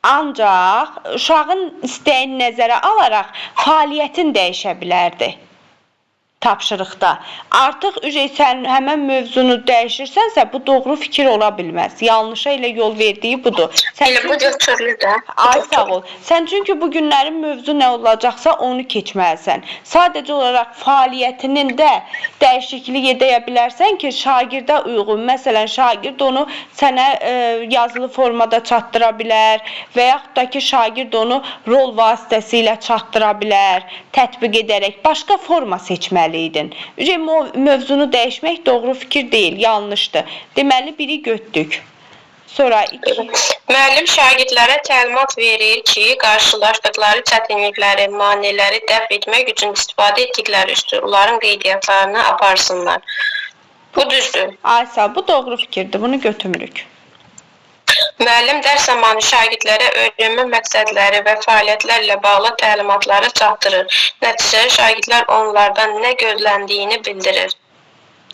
Speaker 2: Ancaq uşağın istəyini nəzərə alaraq fəaliyyətin dəyişə bilərdi tapşırıqda. Artıq sən həmin mövzunu dəyişirsənsə, bu doğru fikir ola bilməz. Yanlışa elə yol verdiyi budur. Sən
Speaker 3: Elə bu götürülür də.
Speaker 2: Ay sağ ol. Sən çünki bu günlərin mövzu nə olacaqsa onu keçməlisən. Sadəcə olaraq fəaliyyətinin də dəyişiklik edə bilərsən ki, şagirdə uyğun. Məsələn, şagird onu sənə yazılı formada çatdıra bilər və yaxud da ki, şagird onu rol vasitəsilə çatdıra bilər, tətbiq edərək başqa forma seçməli idin. Mövzunu dəyişmək doğru fikir deyil, yanlışdır. Deməli, biri götdük. Sonra iki.
Speaker 3: Müəllim şagirdlərə təlimat verir ki, qarşılaşdıqları çətinlikləri, maneələri dəf etmək üçün istifadə etdikləri üsulların qeydiyyatlarını aparsınlar. Bu düzdür.
Speaker 2: Ay sağ ol, bu doğru fikirdir. Bunu götürmürük.
Speaker 3: Müəllim dərs zamanı şagirdlərə öyrənmə məqsədləri və fəaliyyətlərlə bağlı təlimatları çatdırır. Nəticədə şagirdlər onlardan nə gözləndiyini bildirir.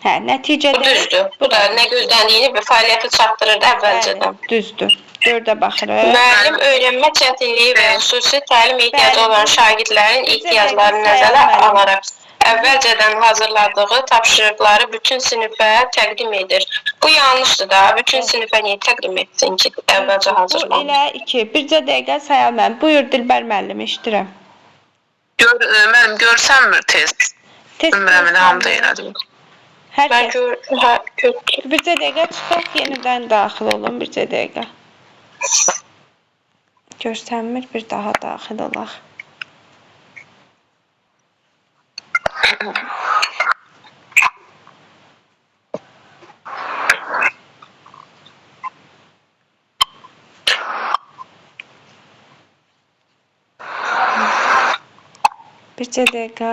Speaker 2: Hə, nəticədə
Speaker 3: Bu düzdür. Bu da nə gözləndiyini və fəaliyyəti çatdırır da əvvəlcədən.
Speaker 2: Bəli, düzdür. 4-ə baxırıq.
Speaker 3: Müəllim öyrənmə çətinliyi və xüsusi təlim ehtiyacı
Speaker 2: Bəli.
Speaker 3: olan şagirdlərin
Speaker 2: Bizə
Speaker 3: ehtiyaclarını
Speaker 2: dəqiq
Speaker 3: nəzərə
Speaker 2: sayalım.
Speaker 3: alaraq əvvəlcədən hazırladığı tapşırıqları bütün sinifə təqdim edir. Bu yanlışdır da. Bütün sinifə niyə təqdim etsin ki, əvvəlcə
Speaker 2: Bu
Speaker 3: hazırlanır?
Speaker 2: elə 2. Bircə dəqiqə sayal müəllim. Buyur Dilbər müəllim, eşidirəm.
Speaker 7: Mənim görsənmir tez.
Speaker 2: Tez
Speaker 7: Bilmirəm elə hamı da elədir.
Speaker 2: Hər
Speaker 3: Mən
Speaker 2: kəs.
Speaker 3: gör, hə, gör.
Speaker 2: Bircə dəqiqə çıxaq, yenidən daxil olun. Bircə dəqiqə. Görsənmir, bir daha daxil olaq. Bircə dəqiqə.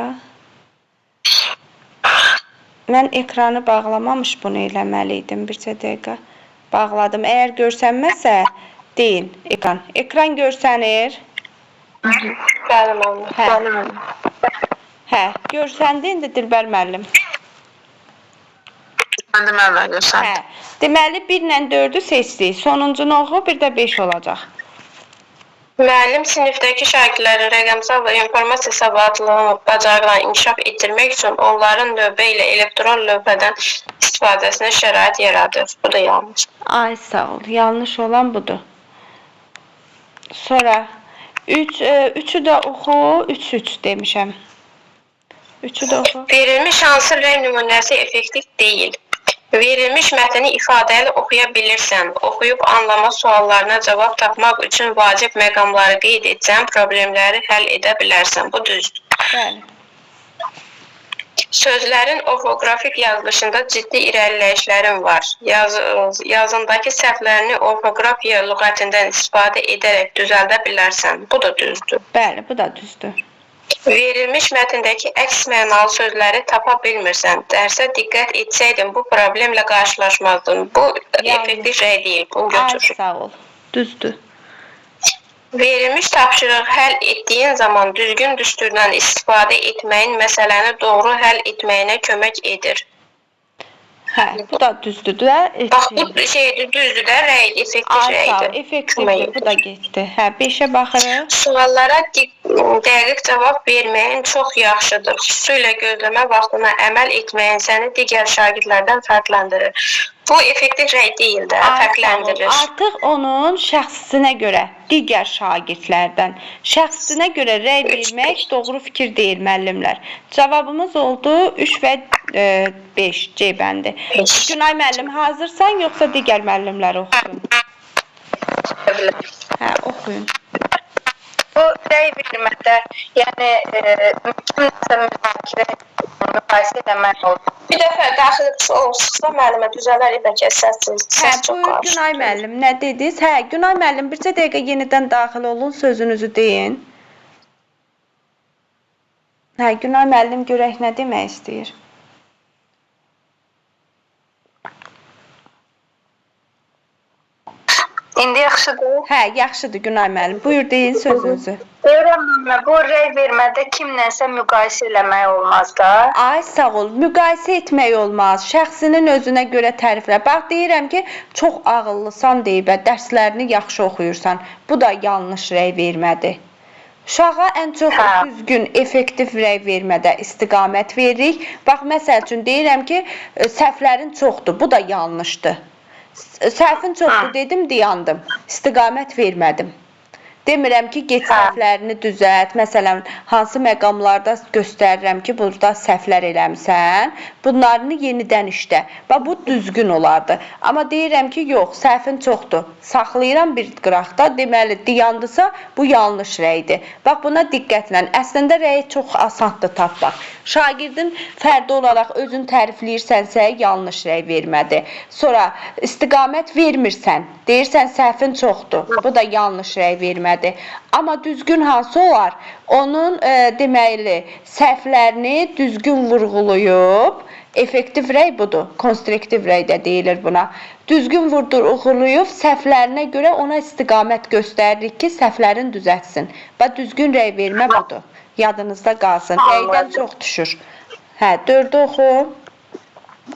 Speaker 2: Mən ekranı bağlamamış bunu eləməli idim. Bircə dəqiqə. Bağladım. Əgər görsənməsə, deyin ekran. Ekran görsənir.
Speaker 3: Bəli, müəllim.
Speaker 2: Hə.
Speaker 3: Bəli, müəllim.
Speaker 2: Hə, görsəndi indi Dilbər müəllim.
Speaker 7: Mən də müəllim görsəndi.
Speaker 2: Hə. Deməli 1 ilə 4-ü seçdik. Sonuncunu oxu, bir də 5 olacaq.
Speaker 3: Müəllim sinifdəki şagirdlərin rəqəmsal və informasiya savadlılığını, bacarıqlarını inkişaf etdirmək üçün onların növbə ilə elektron lövhədən istifadəsinə şərait yaradır. Bu da yanlış.
Speaker 2: Ay sağ ol. Yanlış olan budur. Sonra 3 3-ü də oxu, 3 3 demişəm. 3-ü də oxu.
Speaker 3: Verilmiş hansı rəy nümunəsi effektiv deyil. Verilmiş mətni ifadəli oxuya bilirsən. Oxuyub anlama suallarına cavab tapmaq üçün vacib məqamları qeyd etsən, problemləri həll edə bilərsən. Bu düzdür.
Speaker 2: Bəli.
Speaker 3: Sözlərin orfoqrafik yazılışında ciddi irəliləyişlərin var. Yazındakı səhvlərini orfoqrafiya lüğətindən istifadə edərək düzəldə bilərsən. Bu da düzdür.
Speaker 2: Bəli, bu da düzdür.
Speaker 3: Verilmiş mətndəki əks mənalı sözləri tapa bilmirsən. Dərsə diqqət etsəydin bu problemlə qarşılaşmazdın. Bu effektiv şey deyil. Bunu
Speaker 2: Ay
Speaker 3: götür.
Speaker 2: sağ ol. Düzdür.
Speaker 3: Verilmiş tapşırığı həll etdiyin zaman düzgün düsturdan istifadə etməyin məsələni doğru həll etməyinə kömək edir.
Speaker 2: Hə, bu da düzdür də.
Speaker 3: Bax bu şeydir, düzdür də, rəy, effektiv
Speaker 2: Ay sağ ol.
Speaker 3: rəydir.
Speaker 2: Effektivdir. Bu da getdi. Hə, 5-ə baxırıq.
Speaker 3: Suallara dəqiq cavab verməyin çox yaxşıdır. Xüsusilə gözləmə vaxtına əməl etməyin səni digər şagirdlərdən fərqləndirir. Bu effektiv rəy deyil də,
Speaker 2: Ay, sağ ol.
Speaker 3: fərqləndirir.
Speaker 2: Artıq onun şəxsinə görə, digər şagirdlərdən şəxsinə görə rəy vermək doğru fikir deyil müəllimlər. Cavabımız oldu 3 və 5 C bəndi. Günay müəllim, hazırsan yoxsa digər müəllimlər oxusun? Hə, oxuyun.
Speaker 4: Bu rəy vermədə, yəni kimsə müzakirə müqayisə etmək olur.
Speaker 3: Bir dəfə daxil olsa müəllimə düzələr bəlkə səs
Speaker 2: Hə, buyur Günay müəllim, nə dediniz? Hə, Günay müəllim, bircə dəqiqə yenidən daxil olun, sözünüzü deyin. Hə, Günay müəllim görək nə demək istəyir.
Speaker 4: İndi yaxşıdır.
Speaker 2: Hə, yaxşıdır Günay müəllim. Buyur deyin sözünüzü.
Speaker 4: Deyirəm müəllimə, bu rəy vermədə kimlənsə müqayisə eləmək olmaz da.
Speaker 2: Ay sağ ol. Müqayisə etmək olmaz. Şəxsinin özünə görə təriflə. Bax deyirəm ki, çox ağıllısan deyib, dərslərini yaxşı oxuyursan. Bu da yanlış rəy vermədir. Uşağa ən çox düzgün, effektiv rəy vermədə istiqamət veririk. Bax məsəl üçün deyirəm ki, səhvlərin çoxdur. Bu da yanlışdır. Səhvin çoxdur dedim, dayandım. İstiqamət vermədim. Demirəm ki, get səhvlərini düzəlt. Məsələn, hansı məqamlarda göstərirəm ki, burada səhvlər eləmisən, bunlarını yenidən işlə. Bax bu düzgün olardı. Amma deyirəm ki, yox, səhvin çoxdur. Saxlayıram bir qıraqda, deməli dayandısa bu yanlış rəydir. Bax buna diqqətlə. Əslində rəyi çox asandır tapmaq. Şagirdin fərdi olaraq özün tərifləyirsənsə, yanlış rəy vermədir. Sonra istiqamət vermirsən, deyirsən səhvin çoxdur. Bu da yanlış rəy vermədir. Amma düzgün hansı olar? Onun deməli səhvlərini düzgün vurğulayıb, effektiv rəy budur. Konstruktiv rəy də deyilir buna. Düzgün vurğulayıb səhvlərinə görə ona istiqamət göstəririk ki, səhvlərini düzəltsin. Bax düzgün rəy vermə budur. Yadınızda qalsın. Rəydən çox düşür. Hə, 4-ü oxu.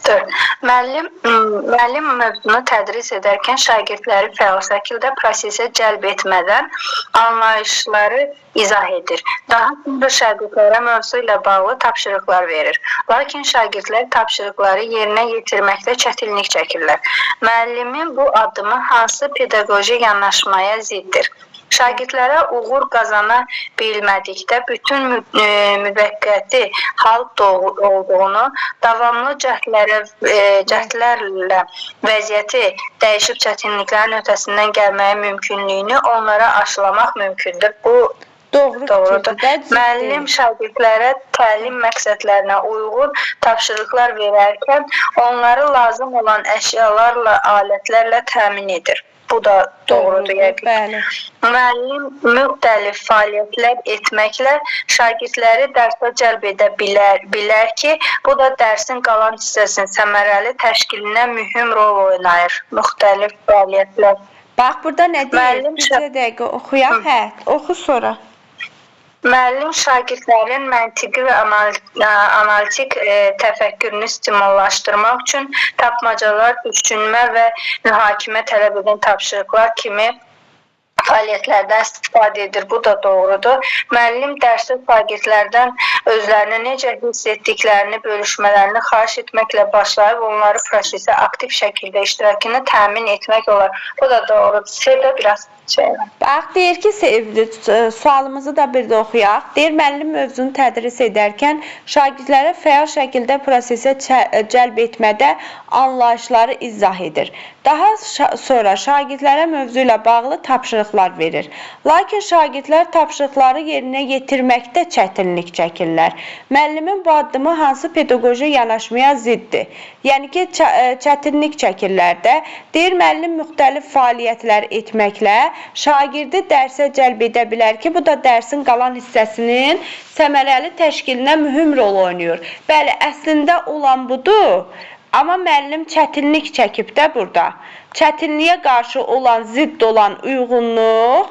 Speaker 4: 4. Müəllim mövzunu tədris edərkən şagirdləri fəal şəkildə prosesə cəlb etmədən anlayışları izah edir. Daha sonra şagirdlərə mövzu ilə bağlı tapşırıqlar verir. Lakin şagirdlər tapşırıqları yerinə yetirməkdə çətinlik çəkirlər. Müəllimin bu addımı hansı pedaqoji yanaşmaya ziddir? Şagirdlərə uğur qazana bilmədikdə bütün müvəqqəti hal olduğunu, davamlı cəhdlərlə vəziyyəti dəyişib çətinliklərin öhtəsindən gəlməyin mümkünlüyünü onlara aşılamaq mümkündür. Bu
Speaker 2: Doğru
Speaker 4: doğrudur.
Speaker 2: Müəllim
Speaker 4: şagirdlərə təlim məqsədlərinə uyğun tapşırıqlar verərkən onları lazım olan əşyalarla, alətlərlə təmin edir. Bu da doğrudur yəqin.
Speaker 2: Bəli.
Speaker 4: Müəllim müxtəlif fəaliyyətlər etməklə şagirdləri dərsə cəlb edə bilər ki, bu da dərsin qalan hissəsinin səmərəli təşkilinə mühüm rol oynayır. Müxtəlif fəaliyyətlər.
Speaker 2: Bax burada nə deyir? Bircə dəqiqə oxuyaq. Hə, oxu sonra.
Speaker 4: Müəllim şagirdlərin məntiqi və analitik təfəkkürünü stimullaşdırmaq üçün tapmacalar, düşünmə və mühakimə tələb edən tapşırıqlar kimi fəaliyyətlərdən istifadə edir. Bu da doğrudur. Müəllim dərsdə şagirdlərdən özlərini necə hiss etdiklərini bölüşmələrini xahiş etməklə başlayıb onları prosesə aktiv şəkildə iştirakını təmin etmək olar. Bu da doğrudur. C-də biraz şey var.
Speaker 2: Bax, deyir ki, sualımızı da bir də oxuyaq. Deyir, müəllim mövzunu tədris edərkən şagirdlərə fəal şəkildə prosesə cəlb etmədə anlayışları izah edir. Daha sonra şagirdlərə mövzu ilə bağlı tapşırıqlar verir. Lakin şagirdlər tapşırıqları yerinə yetirməkdə çətinlik çəkirlər. Müəllimin bu addımı hansı pedaqoji yanaşmaya ziddir? Yəni ki, çətinlik çəkirlər də. Deyir, müəllim müxtəlif fəaliyyətlər etməklə şagirdi dərsə cəlb edə bilər ki, bu da dərsin qalan hissəsinin səmərəli təşkilinə mühüm rol oynayır. Bəli, əslində olan budur. Amma müəllim çətinlik çəkib də burada. Çətinliyə qarşı olan, zidd olan uyğunluq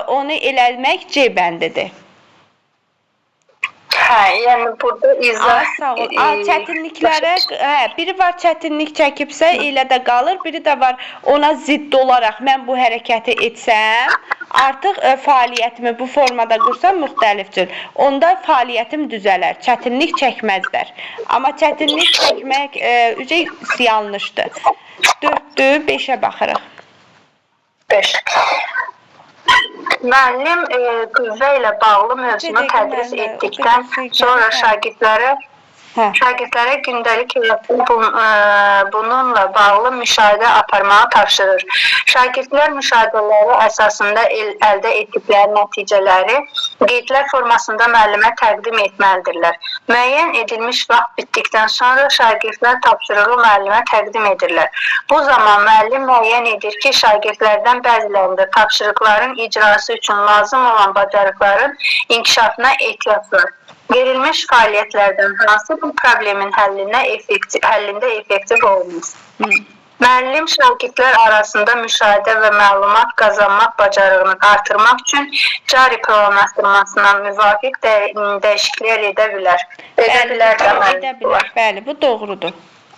Speaker 2: onu eləmək C bəndidir.
Speaker 4: Hə, yəni burada izah
Speaker 2: Ay, sağ ol. Çətinliklərə, hə, biri var çətinlik çəkibsə elə də qalır, biri də var ona zidd olaraq mən bu hərəkəti etsəm, artıq fəaliyyətimi bu formada qursam müxtəlif cür. Onda fəaliyyətim düzələr, çətinlik çəkməzlər. Amma çətinlik çəkmək ücə yanlışdır. 4-dür, 5-ə baxırıq.
Speaker 4: 5. Müəllim qüvvə ilə bağlı mövzunu tədris etdikdən sonra şagirdlərə gündəlik həyatda bununla bağlı müşahidə aparmağı tapşırır. Şagirdlər müşahidələri əsasında əldə etdikləri nəticələri qeydlər formasında müəllimə təqdim etməlidirlər. Müəyyən edilmiş vaxt bitdikdən sonra şagirdlər tapşırığı müəllimə təqdim edirlər. Bu zaman müəllim müəyyən edir ki, şagirdlərdən bəzilərində tapşırıqların icrası üçün lazım olan bacarıqların inkişafına ehtiyac var. Verilmiş fəaliyyətlərdən hansı bu problemin həllində effektiv olmaz? Müəllim şagirdlər arasında müşahidə və məlumat qazanmaq bacarığını artırmaq üçün cari proqramlaşdırmasına müvafiq dəyişikliklər edə bilər. Edə bilər də
Speaker 2: Edə
Speaker 4: müəllim.
Speaker 2: bilər. Bəli, bu doğrudur.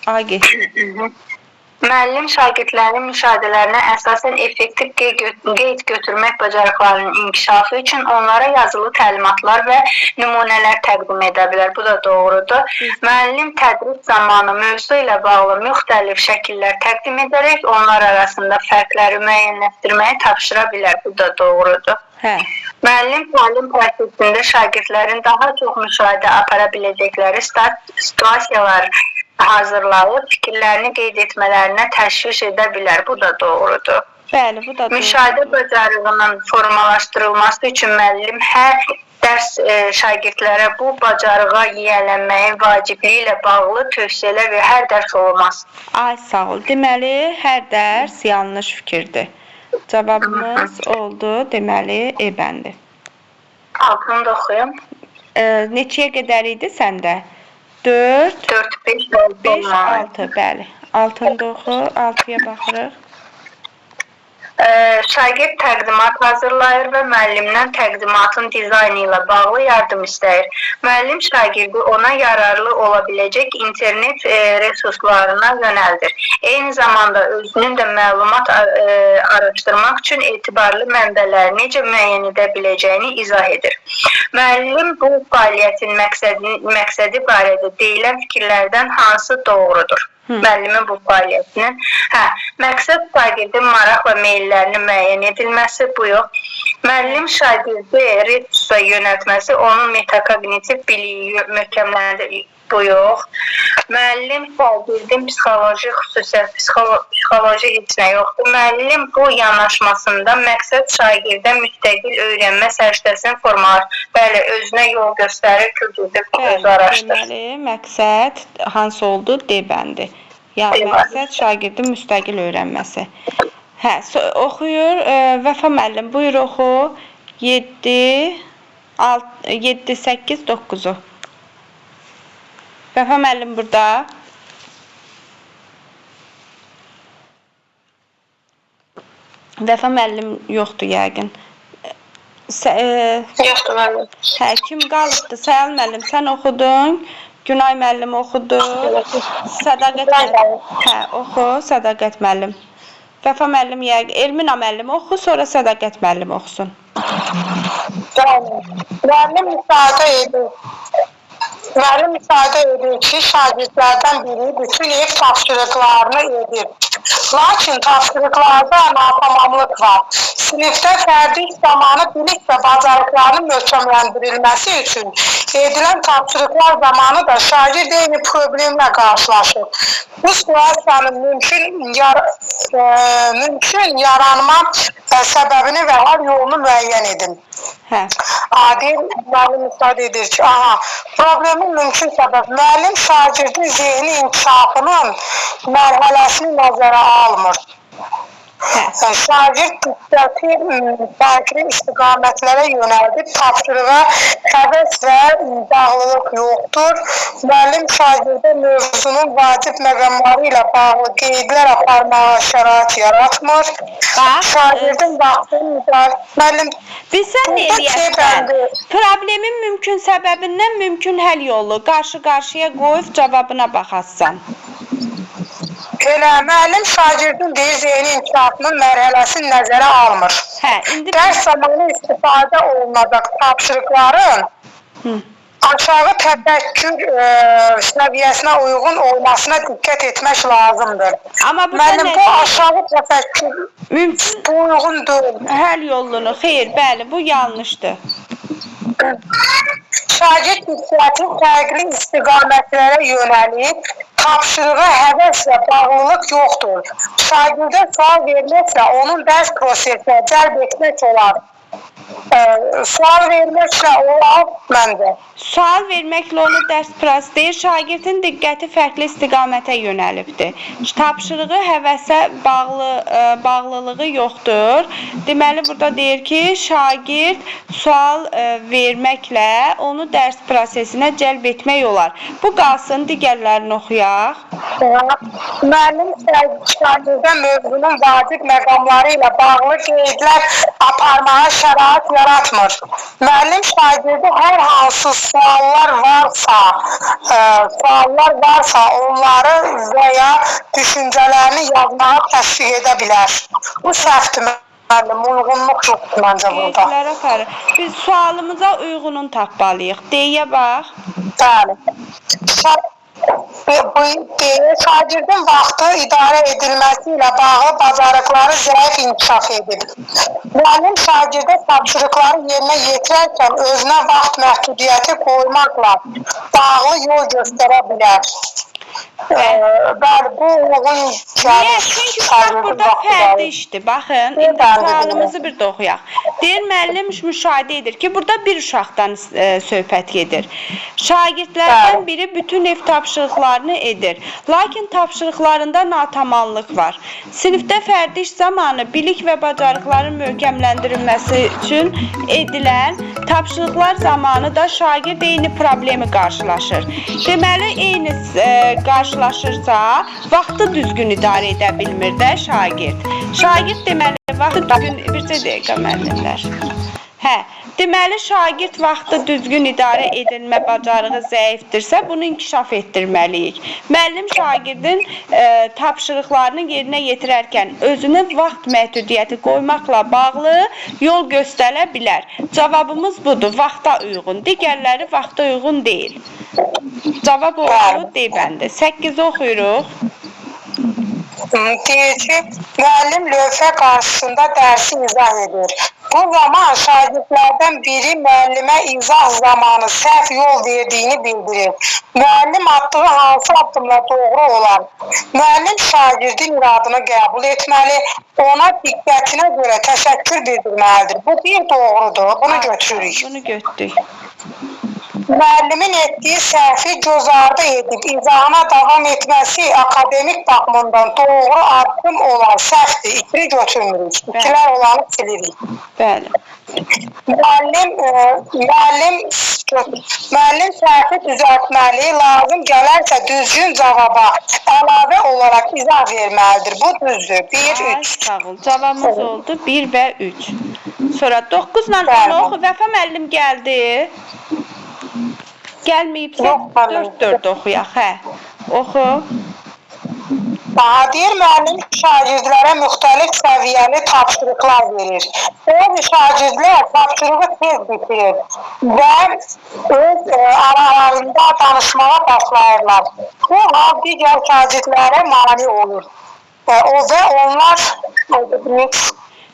Speaker 2: A getsin.
Speaker 4: Müəllim şagirdlərin müşahidələrinə əsasən effektiv qeyd götürmək bacarıqlarının inkişafı üçün onlara yazılı təlimatlar və nümunələr təqdim edə bilər. Bu da doğrudur. Müəllim tədris zamanı mövzu ilə bağlı müxtəlif şəkillər təqdim edərək onlar arasında fərqləri müəyyənləşdirməyi tapşıra bilər. Bu da doğrudur.
Speaker 2: Hə.
Speaker 4: Müəllim təlim prosesində şagirdlərin daha çox müşahidə apara biləcəkləri situasiyalar hazırlayıb fikirlərini qeyd etmələrinə təşviq edə bilər. Bu da doğrudur.
Speaker 2: Bəli, bu da doğrudur.
Speaker 4: Müşahidə bacarığının formalaşdırılması üçün müəllim hər dərs şagirdlərə bu bacarığa yiyələnməyin vacibliyi ilə bağlı tövsiyələr və hər dərs olmaz.
Speaker 2: Ay sağ ol. Deməli, hər dərs yanlış fikirdir. Cavabımız oldu. Deməli, E bəndi.
Speaker 4: Altını da oxuyum.
Speaker 2: Neçəyə qədər idi səndə? 4,
Speaker 4: 4, 5, 6
Speaker 2: 5, 6, bəli. Altını da oxu, 6-ya baxırıq.
Speaker 4: Şagird təqdimat hazırlayır və müəllimdən təqdimatın dizaynı ilə bağlı yardım istəyir. Müəllim şagirdi ona yararlı ola biləcək internet resurslarına yönəldir. Eyni zamanda özünün də məlumat araşdırmaq üçün etibarlı mənbələri necə müəyyən edə biləcəyini izah edir. Müəllim bu fəaliyyətin məqsədi barədə deyilən fikirlərdən hansı doğrudur? Müəllimin bu fəaliyyətinin məqsəd şagirdin maraq və meyillərinin müəyyən edilməsi, bu yox. Müəllim şagirdi resursa yönəltməsi onun metakognitiv biliyi möhkəmləndirir, bu yox. Müəllim şagirdin psixoloji xüsusiyyət, psixoloji heç nə yoxdur. Müəllim bu yanaşmasında məqsəd şagirdə müstəqil öyrənmə səriştəsini formalar. Bəli, özünə yol göstərir ki, gedib özü araşdırsın.
Speaker 2: Deməli, məqsəd hansı oldu? D bəndi. Yəni, məqsəd şagirdin müstəqil öyrənməsi. Hə, oxuyur Vəfa müəllim, buyur oxu. 7, 6, 7, 8, 9-u. Vəfa müəllim burada. Vəfa müəllim yoxdur yəqin.
Speaker 3: Yoxdur müəllim.
Speaker 2: Hə, kim qalıbdır? Səyal müəllim, sən oxudun. Günay müəllim oxudu. Sədaqət müəllim. Hə, oxu, Sədaqət müəllim. Vəfa müəllim yəqin, Elmina müəllim oxu, sonra Sədaqət müəllim oxusun.
Speaker 5: Müəllim müşahidə edir. Müəllim müşahidə edir ki, şagirdlərdən biri bütün ev tapşırıqlarını edir. Lakin tapşırıqlarda natamamlıq var. Sinifdə fərdi iş zamanı bilik və bacarıqlarının möhkəmləndirilməsi üçün edilən tapşırıqlar zamanı da şagird eyni problemlə qarşılaşır. Bu situasiyanın mümkün yaranma səbəbini və həll yolunu müəyyən edin.
Speaker 2: Hə.
Speaker 5: Adil müəllim müşahidə edir ki, problemin mümkün səbəb müəllim şagirdin zehni inkişafının mərhələsini nəzərə almır.
Speaker 2: Hə.
Speaker 5: Şagird diqqəti fərqli istiqamətlərə yönəldib, tapşırığa həvəs və bağlılıq yoxdur. Müəllim şagirdə mövzunun vacib məqamları ilə bağlı qeydlər aparmağa şərait yaratmır.
Speaker 2: Bax,
Speaker 5: Şagirdin vaxtını müdahale... Müəllim,
Speaker 2: Bilsən nə eləyəsən? Problemin mümkün səbəbindən mümkün həll yolu qarşı-qarşıya qoyub cavabına baxasan.
Speaker 5: Elə müəllim şagirdin deyir zehni inkişafının mərhələsini nəzərə almır.
Speaker 2: Hə, indi
Speaker 5: Dərs zamanı istifadə olunacaq tapşırıqların aşağı təfəkkür səviyyəsinə uyğun olmasına diqqət etmək lazımdır.
Speaker 2: Amma burada
Speaker 5: Müəllim,
Speaker 2: nə
Speaker 5: bu aşağı təfəkkür
Speaker 2: mümkün
Speaker 5: bu uyğun deyil.
Speaker 2: həll yolunu, xeyr, bəli, bu yanlışdır.
Speaker 5: Şagird diqqəti fərqli istiqamətlərə yönəlib, tapşırığa həvəs və bağlılıq yoxdur. Şagirdə sual verməklə onun dərs prosesinə cəlb etmək olar. Sual verməklə olar məncə.
Speaker 2: Sual verməklə onu dərs prosesi deyir, şagirdin diqqəti fərqli istiqamətə yönəlibdir. Tapşırığı həvəsə bağlı bağlılığı yoxdur. Deməli burada deyir ki, şagird sual verməklə onu dərs prosesinə cəlb etmək olar. Bu qalsın, digərlərini oxuyaq.
Speaker 5: Müəllim şagirdə mövzunun vacib məqamları ilə bağlı qeydlər aparmağa şərait yaratmır. Müəllim şagirdi hər hansı suallar varsa, onları və ya düşüncələrini yazmağa təşviq edə bilər. Bu səhvdir müəllim, uyğunluq yoxdur məncə burada.
Speaker 2: Qeydlər aparır. Biz sualımıza uyğununu tapmalıyıq. D-yə bax.
Speaker 5: Bəli. Bu deyir, şagirdin vaxtı idarə edilməsi ilə bağlı bacarıqları zəif inkişaf edib. Müəllim şagirdə tapşırıqları yerinə yetirərkən özünə vaxt məhdudiyyəti qoymaqla bağlı yol göstərə bilər. Bəli, bu uyğun
Speaker 2: Niyə?
Speaker 5: gəlir.
Speaker 2: Çünki uşaq burada fərdi işdir. Baxın, indi sualımızı bir də oxuyaq. Deyir, müəllim müşahidə edir ki, burada bir uşaqdan söhbət gedir. Şagirdlərdən biri bütün ev tapşırıqlarını edir. Lakin tapşırıqlarında natamanlıq var. Sinifdə fərdi iş zamanı bilik və bacarıqların möhkəmləndirilməsi üçün edilən tapşırıqlar zamanı da şagird eyni problemi qarşılaşır. Deməli, eyni qarşılaşırsa, vaxtı düzgün idarə edə bilmir də şagird. Şagird deməli, vaxtı düzgün, bircə dəqiqə müəllimlər. Hə, deməli şagird vaxtı düzgün idarə edilmə bacarığı zəifdirsə, bunu inkişaf etdirməliyik. Müəllim şagirdin tapşırıqlarını yerinə yetirərkən özünə vaxt məhdudiyyəti qoymaqla bağlı yol göstərə bilər. Cavabımız budur, vaxta uyğun. Digərləri vaxta uyğun deyil. Cavab oldu D bəndi. 8-i oxuyuruq.
Speaker 5: Deyir ki, müəllim lövhə qarşısında dərsi izah edir. Bu zaman şagirdlərdən biri müəllimə izah zamanı səhv yol verdiyini bildirir. Müəllim atdığı hansı addımla doğru olar? Müəllim şagirdin iradını qəbul etməli, ona diqqətinə görə təşəkkür bildirməlidir. Bu bir doğrudur, bunu götürürük.
Speaker 2: Bunu götürdük.
Speaker 5: Müəllimin etdiyi səhvi göz ardı edib izahına davam etməsi akademik baxımından doğru addım olan səhvdir. İkini götürmürük. İkilər olanı silirik.
Speaker 2: Bəli.
Speaker 5: Müəllim səhvi düzəltməli, lazım gələrsə düzgün cavaba əlavə olaraq izah verməlidir. Bu düzdür. 1,
Speaker 2: Ay,
Speaker 5: 3.
Speaker 2: sağ ol. Cavabımız oldu 1 və 3. Sonra 9 ilə 10
Speaker 5: Bəli.
Speaker 2: oxu. Vəfa müəllim gəldi. Gəlməyibsə
Speaker 5: Yox, müəllim.
Speaker 2: 4-4 oxuyaq, hə. Oxu.
Speaker 5: Daha deyir, müəllim şagirdlərə müxtəlif səviyyəli tapşırıqlar verir. Bəzi şagirdlər tapşırığı tez bitirir və öz aralarında danışmağa başlayırlar. Bu hal digər şagirdlərə mane olur. Və onlar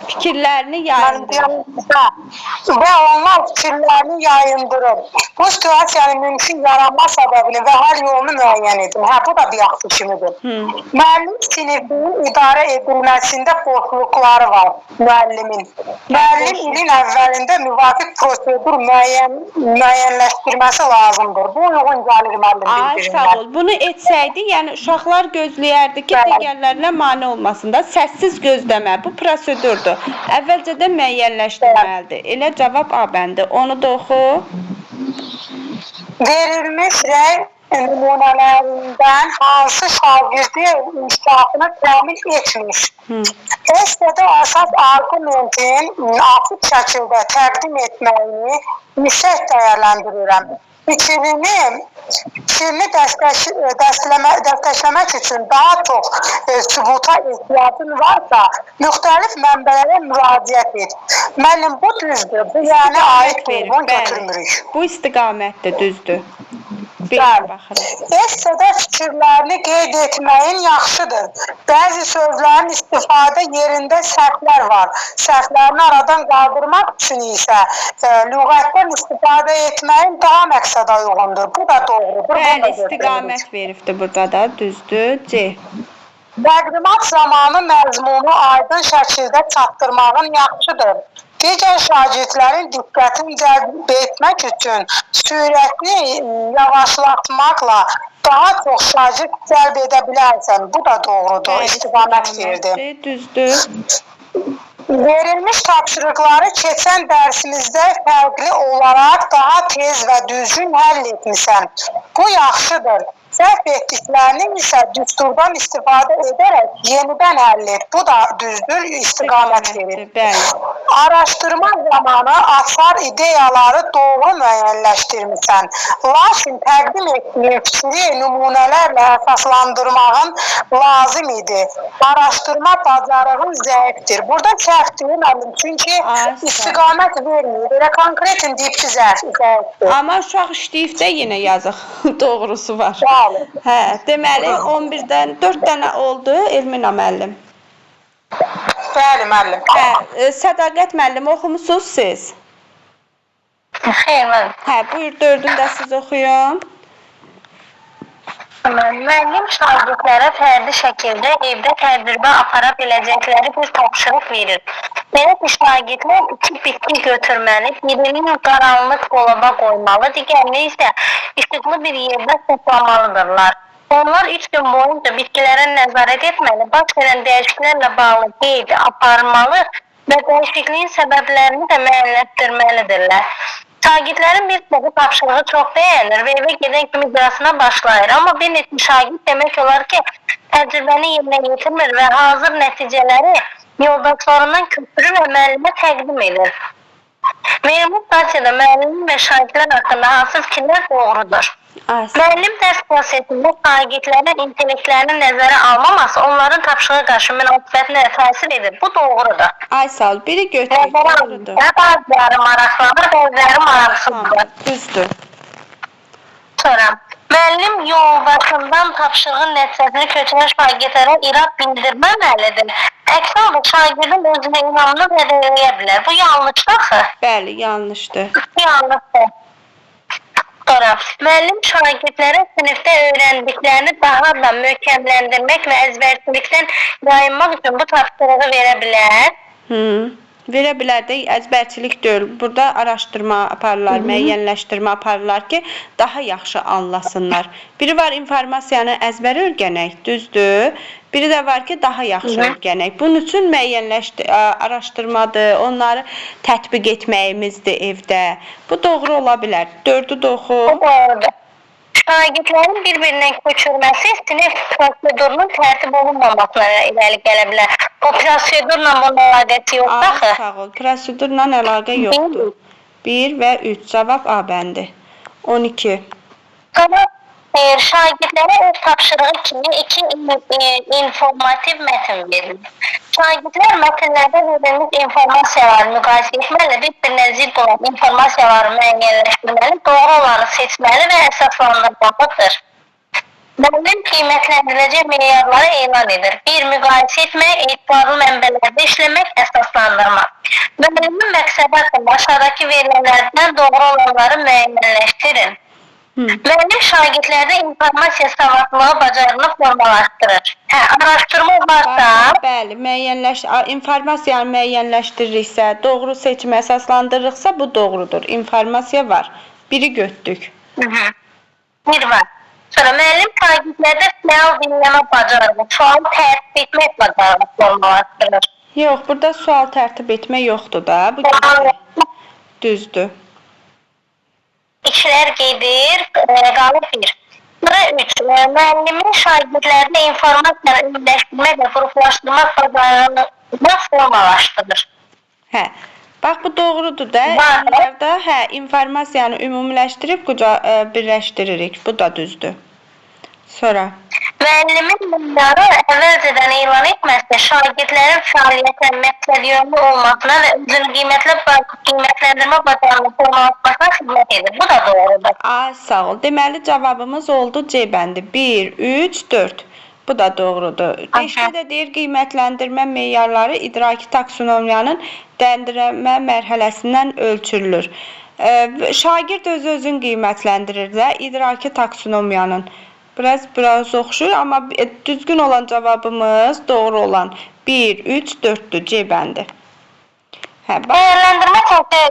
Speaker 2: Fikirlərini yayındırır.
Speaker 5: Və onlar fikirlərini yayındırır. Bu situasiyanın mümkün yaranma səbəbini və həll yolunu müəyyən edin. Hə, bu da bir yaxşı kimidir. Müəllim sinifinin idarə edilməsində boşluqları var müəllimin. Müəllim ilin əvvəlində müvafiq prosedur müəyyənləşdirməsi lazımdır. Bu uyğun gəlir müəllim
Speaker 2: Ay,
Speaker 5: bildirimlər.
Speaker 2: sağ ol. Bunu etsəydi, yəni uşaqlar gözləyərdi ki,
Speaker 5: Bəli.
Speaker 2: digərlərinə mane olmasın da. Səssiz gözləmə. Bu prosedurdur. Əvvəlcədən müəyyənləşdirməlidir. Elə cavab A bəndi. Onu da oxu.
Speaker 5: Verilmiş rəy nümunələrindən hansı şagirdi inkişafını təmin etmiş? Essedə əsas arqumentin açıq şəkildə təqdim etməyini yüksək dəyərləndirirəm. Fikrini dəstəkləmək üçün daha çox sübuta ehtiyacın varsa, müxtəlif mənbələrə müraciət et. Müəllim, bu düzdür. Bu yəni aid uyğun götürmürük.
Speaker 2: Bu istiqamətdir, düzdür. Bir
Speaker 5: Bəli.
Speaker 2: baxırıq.
Speaker 5: Essedə fikirlərini qeyd etməyin yaxşıdır. Bəzi sözlərin istifadə yerində səhvlər var. Səhvlərini aradan qaldırmaq üçün isə lüğətdən istifadə etməyin daha məqsədə uyğundur. Bu da doğrudur. Bunu da
Speaker 2: Bəli,
Speaker 5: götürürük.
Speaker 2: istiqamət veribdir burada da, düzdür. C.
Speaker 5: Təqdimat zamanı məzmunu aydın şəkildə çatdırmağın yaxşıdır. Digər şagirdlərin diqqətini cəlb etmək üçün sürətini yavaşlatmaqla daha çox şagird cəlb edə bilərsən. Bu da doğrudur.
Speaker 2: Bəli,
Speaker 5: İstiqamət verdi.
Speaker 2: istiqamətdir, düzdür.
Speaker 5: Verilmiş tapşırıqları keçən dərsimizdə fərqli olaraq daha tez və düzgün həll etmisən. Bu yaxşıdır. Səhv etdiklərini isə düsturdan istifadə edərək yenidən həll et. Bu da düzdür, istiqamət verir.
Speaker 2: İstiqamətdir, bəli.
Speaker 5: Araşdırma zamanı açar ideyaları doğru müəyyənləşdirmisən. Lakin təqdim etdiyin fikri nümunələrlə əsaslandırmağın lazım idi. Araşdırma bacarığın zəifdir. Burada səhvdir müəllim, çünki
Speaker 2: Ay, sağ ol.
Speaker 5: istiqamət vermir. Belə konkretin deyib ki, zəifdir.
Speaker 2: Amma uşaq işləyib də yenə yazıq. Doğrusu var.
Speaker 5: Bəli.
Speaker 2: Hə, deməli 11-dən 4 dənə oldu Elmina müəllim.
Speaker 5: Bəli müəllim.
Speaker 2: Hə, Sədaqət müəllim oxumusunuz siz?
Speaker 1: Xeyr, müəllim.
Speaker 2: Hə, buyur dördünü də siz oxuyun.
Speaker 1: Müəllim şagirdlərə fərdi şəkildə evdə təcrübə apara biləcəkləri bir tapşırıq verir. Belə ki, şagirdlər iki bitki götürməli, birini qaranlıq dolaba qoymalı, digərini isə işıqlı bir yerdə saxlamalıdırlar. Onlar 3 gün boyunca bitkilərə nəzarət etməli, baş verən dəyişikliklərlə bağlı qeyd aparmalı və dəyişikliyin səbəblərini də müəyyənləşdirməlidirlər. Şagirdlərin bir çoxu tapşırığı çox bəyənir və evə gedən kimi icrasına başlayır. Amma bir neçə şagird demək olar ki, təcrübəni yerinə yetirmir və hazır nəticələri yoldaşlarından köçürür və müəllimə təqdim edir. Verilmiş stansiyada müəllimin və şagirdlər haqqında hansı fikirlər doğrudur?
Speaker 2: Ay, sağ ol.
Speaker 1: Müəllim dərs prosesində şagirdlərin intellektlərini nəzərə almaması onların tapşırığa qarşı münasibətinə təsir edir. Bu doğrudur.
Speaker 2: Ay sağ ol. Biri götür.
Speaker 1: Nəzərə
Speaker 2: Doğrudur.
Speaker 1: alınsa bəziləri maraqlanır, bəziləri maraqsızdır.
Speaker 2: Düzdür.
Speaker 1: Sonra müəllim yoldaşından tapşırığın nəticəsini köçürən şagirdlərə irad bildirməməlidir. Əks halda şagirdin özünə inamını zədələyə bilər. Bu yanlışdır axı.
Speaker 2: Bəli, yanlışdır.
Speaker 1: Bu yanlışdır. Sonra müəllim şagirdlərə sinifdə öyrəndiklərini daha da möhkəmləndirmək və əzbərçilikdən yayınmaq üçün bu tapşırığı verə bilər.
Speaker 2: Hı. Verə bilər də, əzbərçilik deyil. Burada araşdırma aparırlar, müəyyənləşdirmə aparırlar ki, daha yaxşı anlasınlar. Biri var informasiyanı əzbər öyrənək, düzdür? Biri də var ki, daha yaxşı öyrənək. Bunun üçün araşdırmadır, onları tətbiq etməyimizdir evdə. Bu doğru ola bilər. 4-ü də oxu.
Speaker 1: Bu doğrudur. Şagirdlərin bir-birindən köçürməsi sinif prosedurunun tərtib olunmamasına irəli gələ bilər. Bu prosedurla bunun əlaqəsi yoxdur
Speaker 2: A,
Speaker 1: axı.
Speaker 2: sağ ol. Prosedurla əlaqə yoxdur. 1 və 3 cavab A bəndi. 12.
Speaker 1: Sonra şagirdlərə ev tapşırığı kimi iki informativ mətn verilir. Şagirdlər mətnlərdə verilmiş informasiyaları müqayisə etməli, bir-birinə zidd olan informasiyaları müəyyənləşdirməli, doğru olanı seçməli və əsaslandırmalıdır. Müəllim qiymətləndiriləcək meyarları elan edir. 1. Müqayisə etmək, etibarlı mənbələrdə işləmək, əsaslandırmaq. Müəllimin məqsədi haqqında aşağıdakı verilənlərdən doğru olanları müəyyənləşdirin. Müəllim şagirdlərdə informasiya savadlılığı bacarığını formalaşdırır. Hə, araşdırma varsa,
Speaker 2: Bəli, informasiyanı müəyyənləşdiririksə, doğru seçimə əsaslandırırıqsa bu doğrudur. İnformasiya var. Biri götdük.
Speaker 1: Bir var. Sonra müəllim şagirdlərdə fəal dinləmə bacarığı, sual tərtib etmək bacarığı formalaşdırır.
Speaker 2: Yox, burada sual tərtib etmə yoxdur da. Bu
Speaker 1: Sual
Speaker 2: düzdür.
Speaker 1: İşlər gedir, qalır bir. Sonra 3. Müəllimin şagirdlərdə informasiyanı ümumiləşdirmək və qruplaşdırmaq bacarığını formalaşdırır.
Speaker 2: Hə. Bax bu doğrudur da.
Speaker 1: Var.
Speaker 2: Onlarda hə, informasiyanı ümumiləşdirib birləşdiririk. Bu da düzdür. Sonra
Speaker 1: Müəllimin bunları əvvəlcədən elan etməsi şagirdlərin fəaliyyətə məqsədyönlü olmasına və özünü qiymətləndirmə bacarığını formalaşmasına xidmət edir. Bu da doğrudur.
Speaker 2: A, sağ ol. Deməli cavabımız oldu C bəndi. 1, 3, 4. Bu da doğrudur. 5-də də deyir qiymətləndirmə meyarları idraki taksonomiyanın dəyərləndirmə mərhələsindən ölçülür. Şagird öz-özünü qiymətləndirir də idraki taksonomiyanın. Biraz oxşuyur, amma düzgün olan cavabımız doğru olan 1, 3, 4-dür C bəndi. Hə, bax.
Speaker 1: Dəyərləndirmə təkcə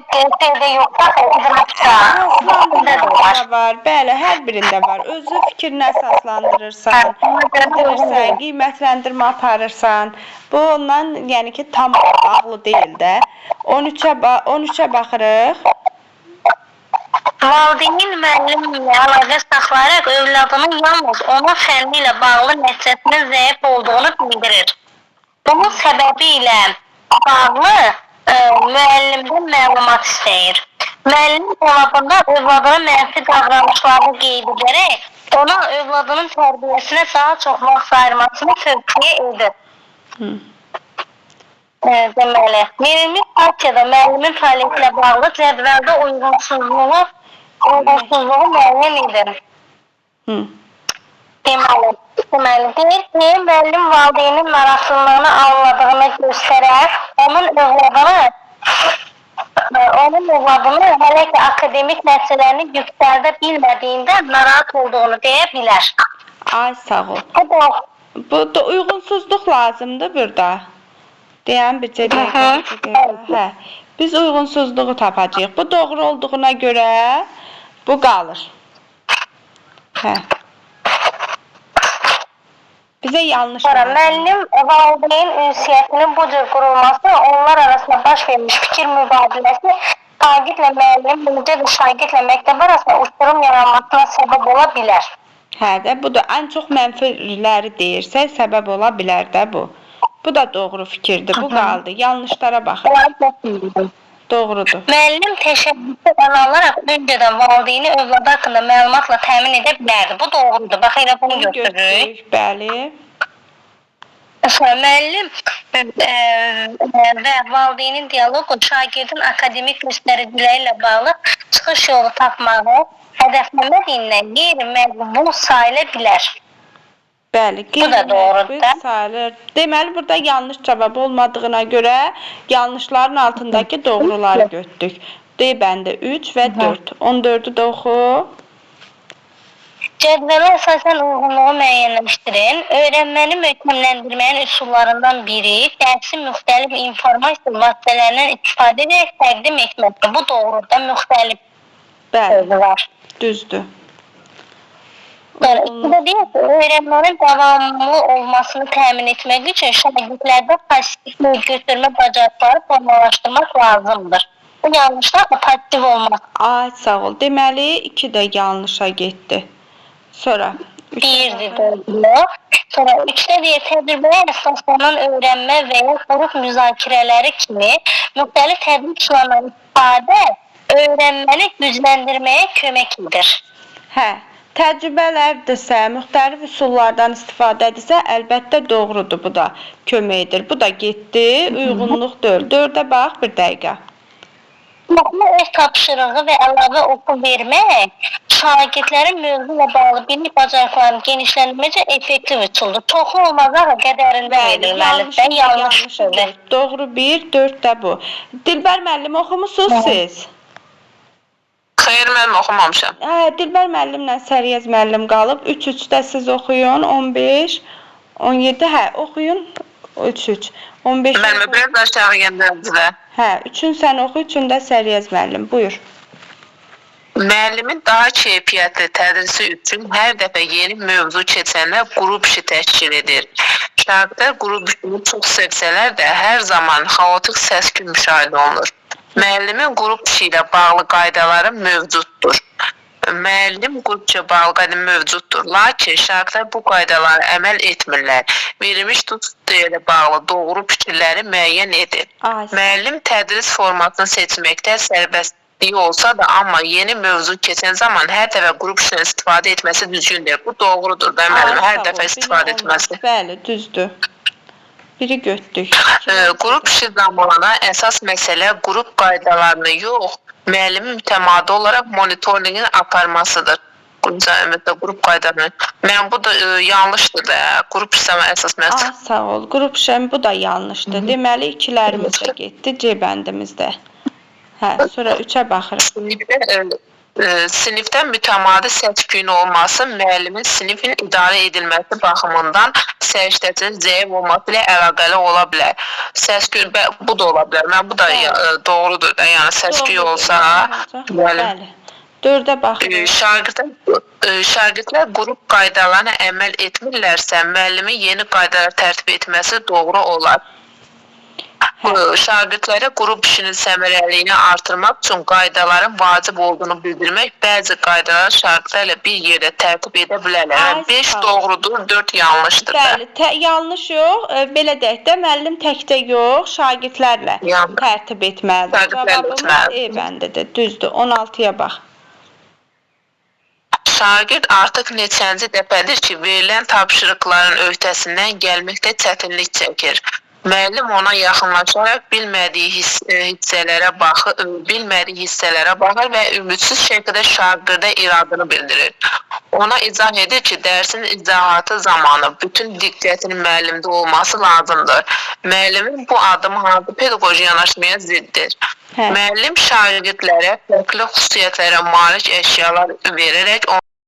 Speaker 1: şeydə yoxsa idrakda
Speaker 2: Əsaslandırma
Speaker 1: da var.
Speaker 2: da var. Bəli, hər birində var. Özü fikrinə əsaslandırırsan, bildirirsən, qiymətləndirmə aparırsan. Bu ondan, yəni ki, tam bağlı deyil də. 13-ə baxırıq.
Speaker 1: Valideyn müəllimlə əlaqə saxlayaraq övladının yalnız onun fənni ilə bağlı nəticəsinin zəif olduğunu bildirir. Bunun səbəbi ilə bağlı müəllimdən məlumat istəyir. Müəllim cavabında övladının mənfi davranışlarını qeyd edərək ona övladının tərbiyəsinə daha çox vaxt ayırmasını tövsiyə edir.
Speaker 2: Hı.
Speaker 1: Deməli, verilmiş partiyada müəllimin fəaliyyəti ilə bağlı cədvəldə uyğunsuzluğu müəyyən edir.
Speaker 2: Hı.
Speaker 1: Deməli, deyir ki, müəllim valideynin narahatlığını anladığını göstərər, onun övladını hələ ki akademik nəticələrini yüksəldə bilmədiyindən narahat olduğunu deyə bilər.
Speaker 2: Ay, sağ ol.
Speaker 1: Bu da
Speaker 2: Bu da uyğunsuzluq lazımdır burada. Deyən bircə dəqiqə, bircə dəqiqə. Hə. Biz uyğunsuzluğu tapacağıq. Bu doğru olduğuna görə bu qalır. Hə. Bizə yanlış
Speaker 1: Sonra
Speaker 2: lazımdır.
Speaker 1: müəllim valideyn ünsiyyətinin bu cür qurulması onlar arasında baş vermiş fikir mübadiləsi şagirdlə müəllim, eləcə də şagirdlə məktəb arasında uçurum yaranmasına səbəb ola bilər.
Speaker 2: Hə də bu da ən çox mənfiləri deyirsək səbəb ola bilər də bu. Bu da doğru fikirdir. Bu qaldı. Yanlışlara baxırıq. Doğrudur.
Speaker 1: Müəllim təşəbbüsü ələ alaraq öncədən valideyni övladı haqqında məlumatla təmin edə bilərdi. Bu doğrudur. Bax elə bunu
Speaker 2: Bunu
Speaker 1: götürürük.
Speaker 2: götürdük. Bəli.
Speaker 1: Sonra müəllim və valideynin dialoqu şagirdin akademik göstəriciləri ilə bağlı çıxış yolu tapmağı hədəfləmədiyindən qeyri-məqbul sayıla bilər.
Speaker 2: Bəli,
Speaker 1: Bu da doğrudur
Speaker 2: qeyri-məqbul
Speaker 1: da.
Speaker 2: sayılır. Deməli burada yanlış cavab olmadığına görə yanlışların altındakı doğruları götürdük. D bəndi 3 və 4. 14-ü də oxu.
Speaker 1: Cədvələ əsasən uyğunluğu müəyyənləşdirin. Öyrənməni möhkəmləndirməyin üsullarından biri dərsi müxtəlif informasiya vasitələrindən istifadə edərək təqdim etməkdir. Bu doğrudur da, müxtəlif
Speaker 2: Bəli,
Speaker 1: sözü var.
Speaker 2: düzdür.
Speaker 1: Sonra ikidə deyir ki, öyrənmənin davamlı olmasını təmin etmək üçün şagirdlərdə pasiv götürmə bacarıqları formalaşdırmaq lazımdır. Bu yanlışlar da pasiv olmaq
Speaker 2: Ay, sağ ol. Deməli 2 də yanlışa getdi. Sonra 3-ə
Speaker 1: birdir doğru. Sonra üçdə deyir, təcrübəyə əsaslanan öyrənmə və ya qrup müzakirələri kimi müxtəlif tədris üsullarından istifadə öyrənməni gücləndirməyə kömək edir.
Speaker 2: Hə, təcrübələrdirsə, müxtəlif üsullardan istifadədirsə, əlbəttə doğrudur bu da kömək edir. Bu da getdi, uyğunluq deyil. 4-ə bax bir dəqiqə.
Speaker 1: Çoxlu ev tapşırığı və əlavə oxu vermək şagirdlərin mövzu ilə bağlı bilik bacarıqlarını genişləndirməkcə effektiv üsuldur. Çoxlu olmazsa qədərində verilməlidir.
Speaker 2: yanlışı
Speaker 1: Yanlış
Speaker 2: yanlışı
Speaker 1: sözdür.
Speaker 2: dörd. Doğru 1, 4 də bu. Dilbər müəllim oxumusunuz siz?
Speaker 7: Xeyr, müəllim oxumamışam.
Speaker 2: Hə, Dilbər müəllimlə Səriyəz müəllim qalıb. 3-3-də siz oxuyun, 15, 17, hə, oxuyun. 3-3. 15.
Speaker 7: Müəllim biraz aşağı göndərdilər.
Speaker 2: Hə, 3-ün sən oxu, 3-ün də Səriyəz müəllim. Buyur.
Speaker 7: Müəllimin daha keyfiyyətli tədrisi üçün hər dəfə yeni mövzu keçəndə qrup işi təşkil edir. Şagirdlər qrup işini çox sevsələr də hər zaman xaotik səs-küy müşahidə olunur. Müəllimin qrup işi ilə bağlı qaydaları mövcuddur. Müəllim qrup işi ilə bağlı qayda mövcuddur. Lakin şagirdlər bu qaydalara əməl etmirlər. Verilmiş studiya ilə bağlı doğru fikirləri müəyyən edir.
Speaker 2: Ay,
Speaker 7: Müəllim tədris formatını seçməkdə sərbəstliyi olsa da, amma yeni mövzu keçən zaman hər dəfə qrup işindən istifadə etməsi düzgündür. Bu doğrudur da müəllim,
Speaker 2: ay,
Speaker 7: hər
Speaker 2: sağ ol.
Speaker 7: dəfə
Speaker 2: Biri
Speaker 7: istifadə
Speaker 2: olmaz.
Speaker 7: etməsi.
Speaker 2: Bəli, düzdür. Biri götdük.
Speaker 7: Qrup işi zamanı əsas məsələ qrup qaydalarını yox, müəllimin mütəmadi olaraq monitorinqin aparmasıdır. Ümumiyyətlə qrup qaydalarını. Mən bu da yanlışdır da. Qrup işi zamanı əsas məsələ.
Speaker 2: Ah, sağ ol. Qrup işi bu da yanlışdır. Deməli ikilərimiz də getdi C bəndimizdə. Hə, sonra 3-ə baxırıq.
Speaker 7: Sinifdə Sinifdə mütəmadi səs-küyün olması müəllimin sinifin idarə edilməsi baxımından səriştəsinin zəif olması ilə əlaqəli ola bilər. Səs-küy bu da ola bilər. Mən bu da
Speaker 2: Bəli.
Speaker 7: Doğrudur da. Yəni səs-küy
Speaker 2: Doğrudur.
Speaker 7: olsa müəllim
Speaker 2: Bəli. 4-ə baxırıq.
Speaker 7: Şagirdlər qrup qaydalarına əməl etmirlərsə, müəllimin yeni qaydalar tərtib etməsi doğru olar.
Speaker 2: Hə.
Speaker 7: Şagirdlərə qrup işinin səmərəliliyini artırmaq üçün qaydaların vacib olduğunu bildirmək, bəzi qaydaları şagirdlərlə bir yerdə tərtib edə bilərlər.
Speaker 2: Ay,
Speaker 7: Yəni 5
Speaker 2: sağ ol.
Speaker 7: doğrudur, 4 yanlışdır da.
Speaker 2: Bəli, yanlış yox. Belə deyək də, müəllim təkcə yox, şagirdlərlə
Speaker 7: Yanlış.
Speaker 2: tərtib etməlidir.
Speaker 7: Şagirdlərlə
Speaker 2: Cavabımız
Speaker 7: etməlidir.
Speaker 2: E bəndidir. Düzdür. 16-ya bax.
Speaker 7: Şagird artıq neçənci dəfədir ki, verilən tapşırıqların öhdəsindən gəlməkdə çətinlik çəkir. Müəllim ona yaxınlaşaraq bilmədiyi hissələrə baxır, bilmədiyi hissələrə baxır və ümidsiz şəkildə şagirdə iradını bildirir. Ona izah edir ki, dərsin izahatı zamanı bütün diqqətin müəllimdə olması lazımdır. Müəllimin bu addımı hansı pedaqoji yanaşmaya ziddir?
Speaker 2: Hə.
Speaker 7: Müəllim şagirdlərə fərqli xüsusiyyətlərə malik əşyalar verərək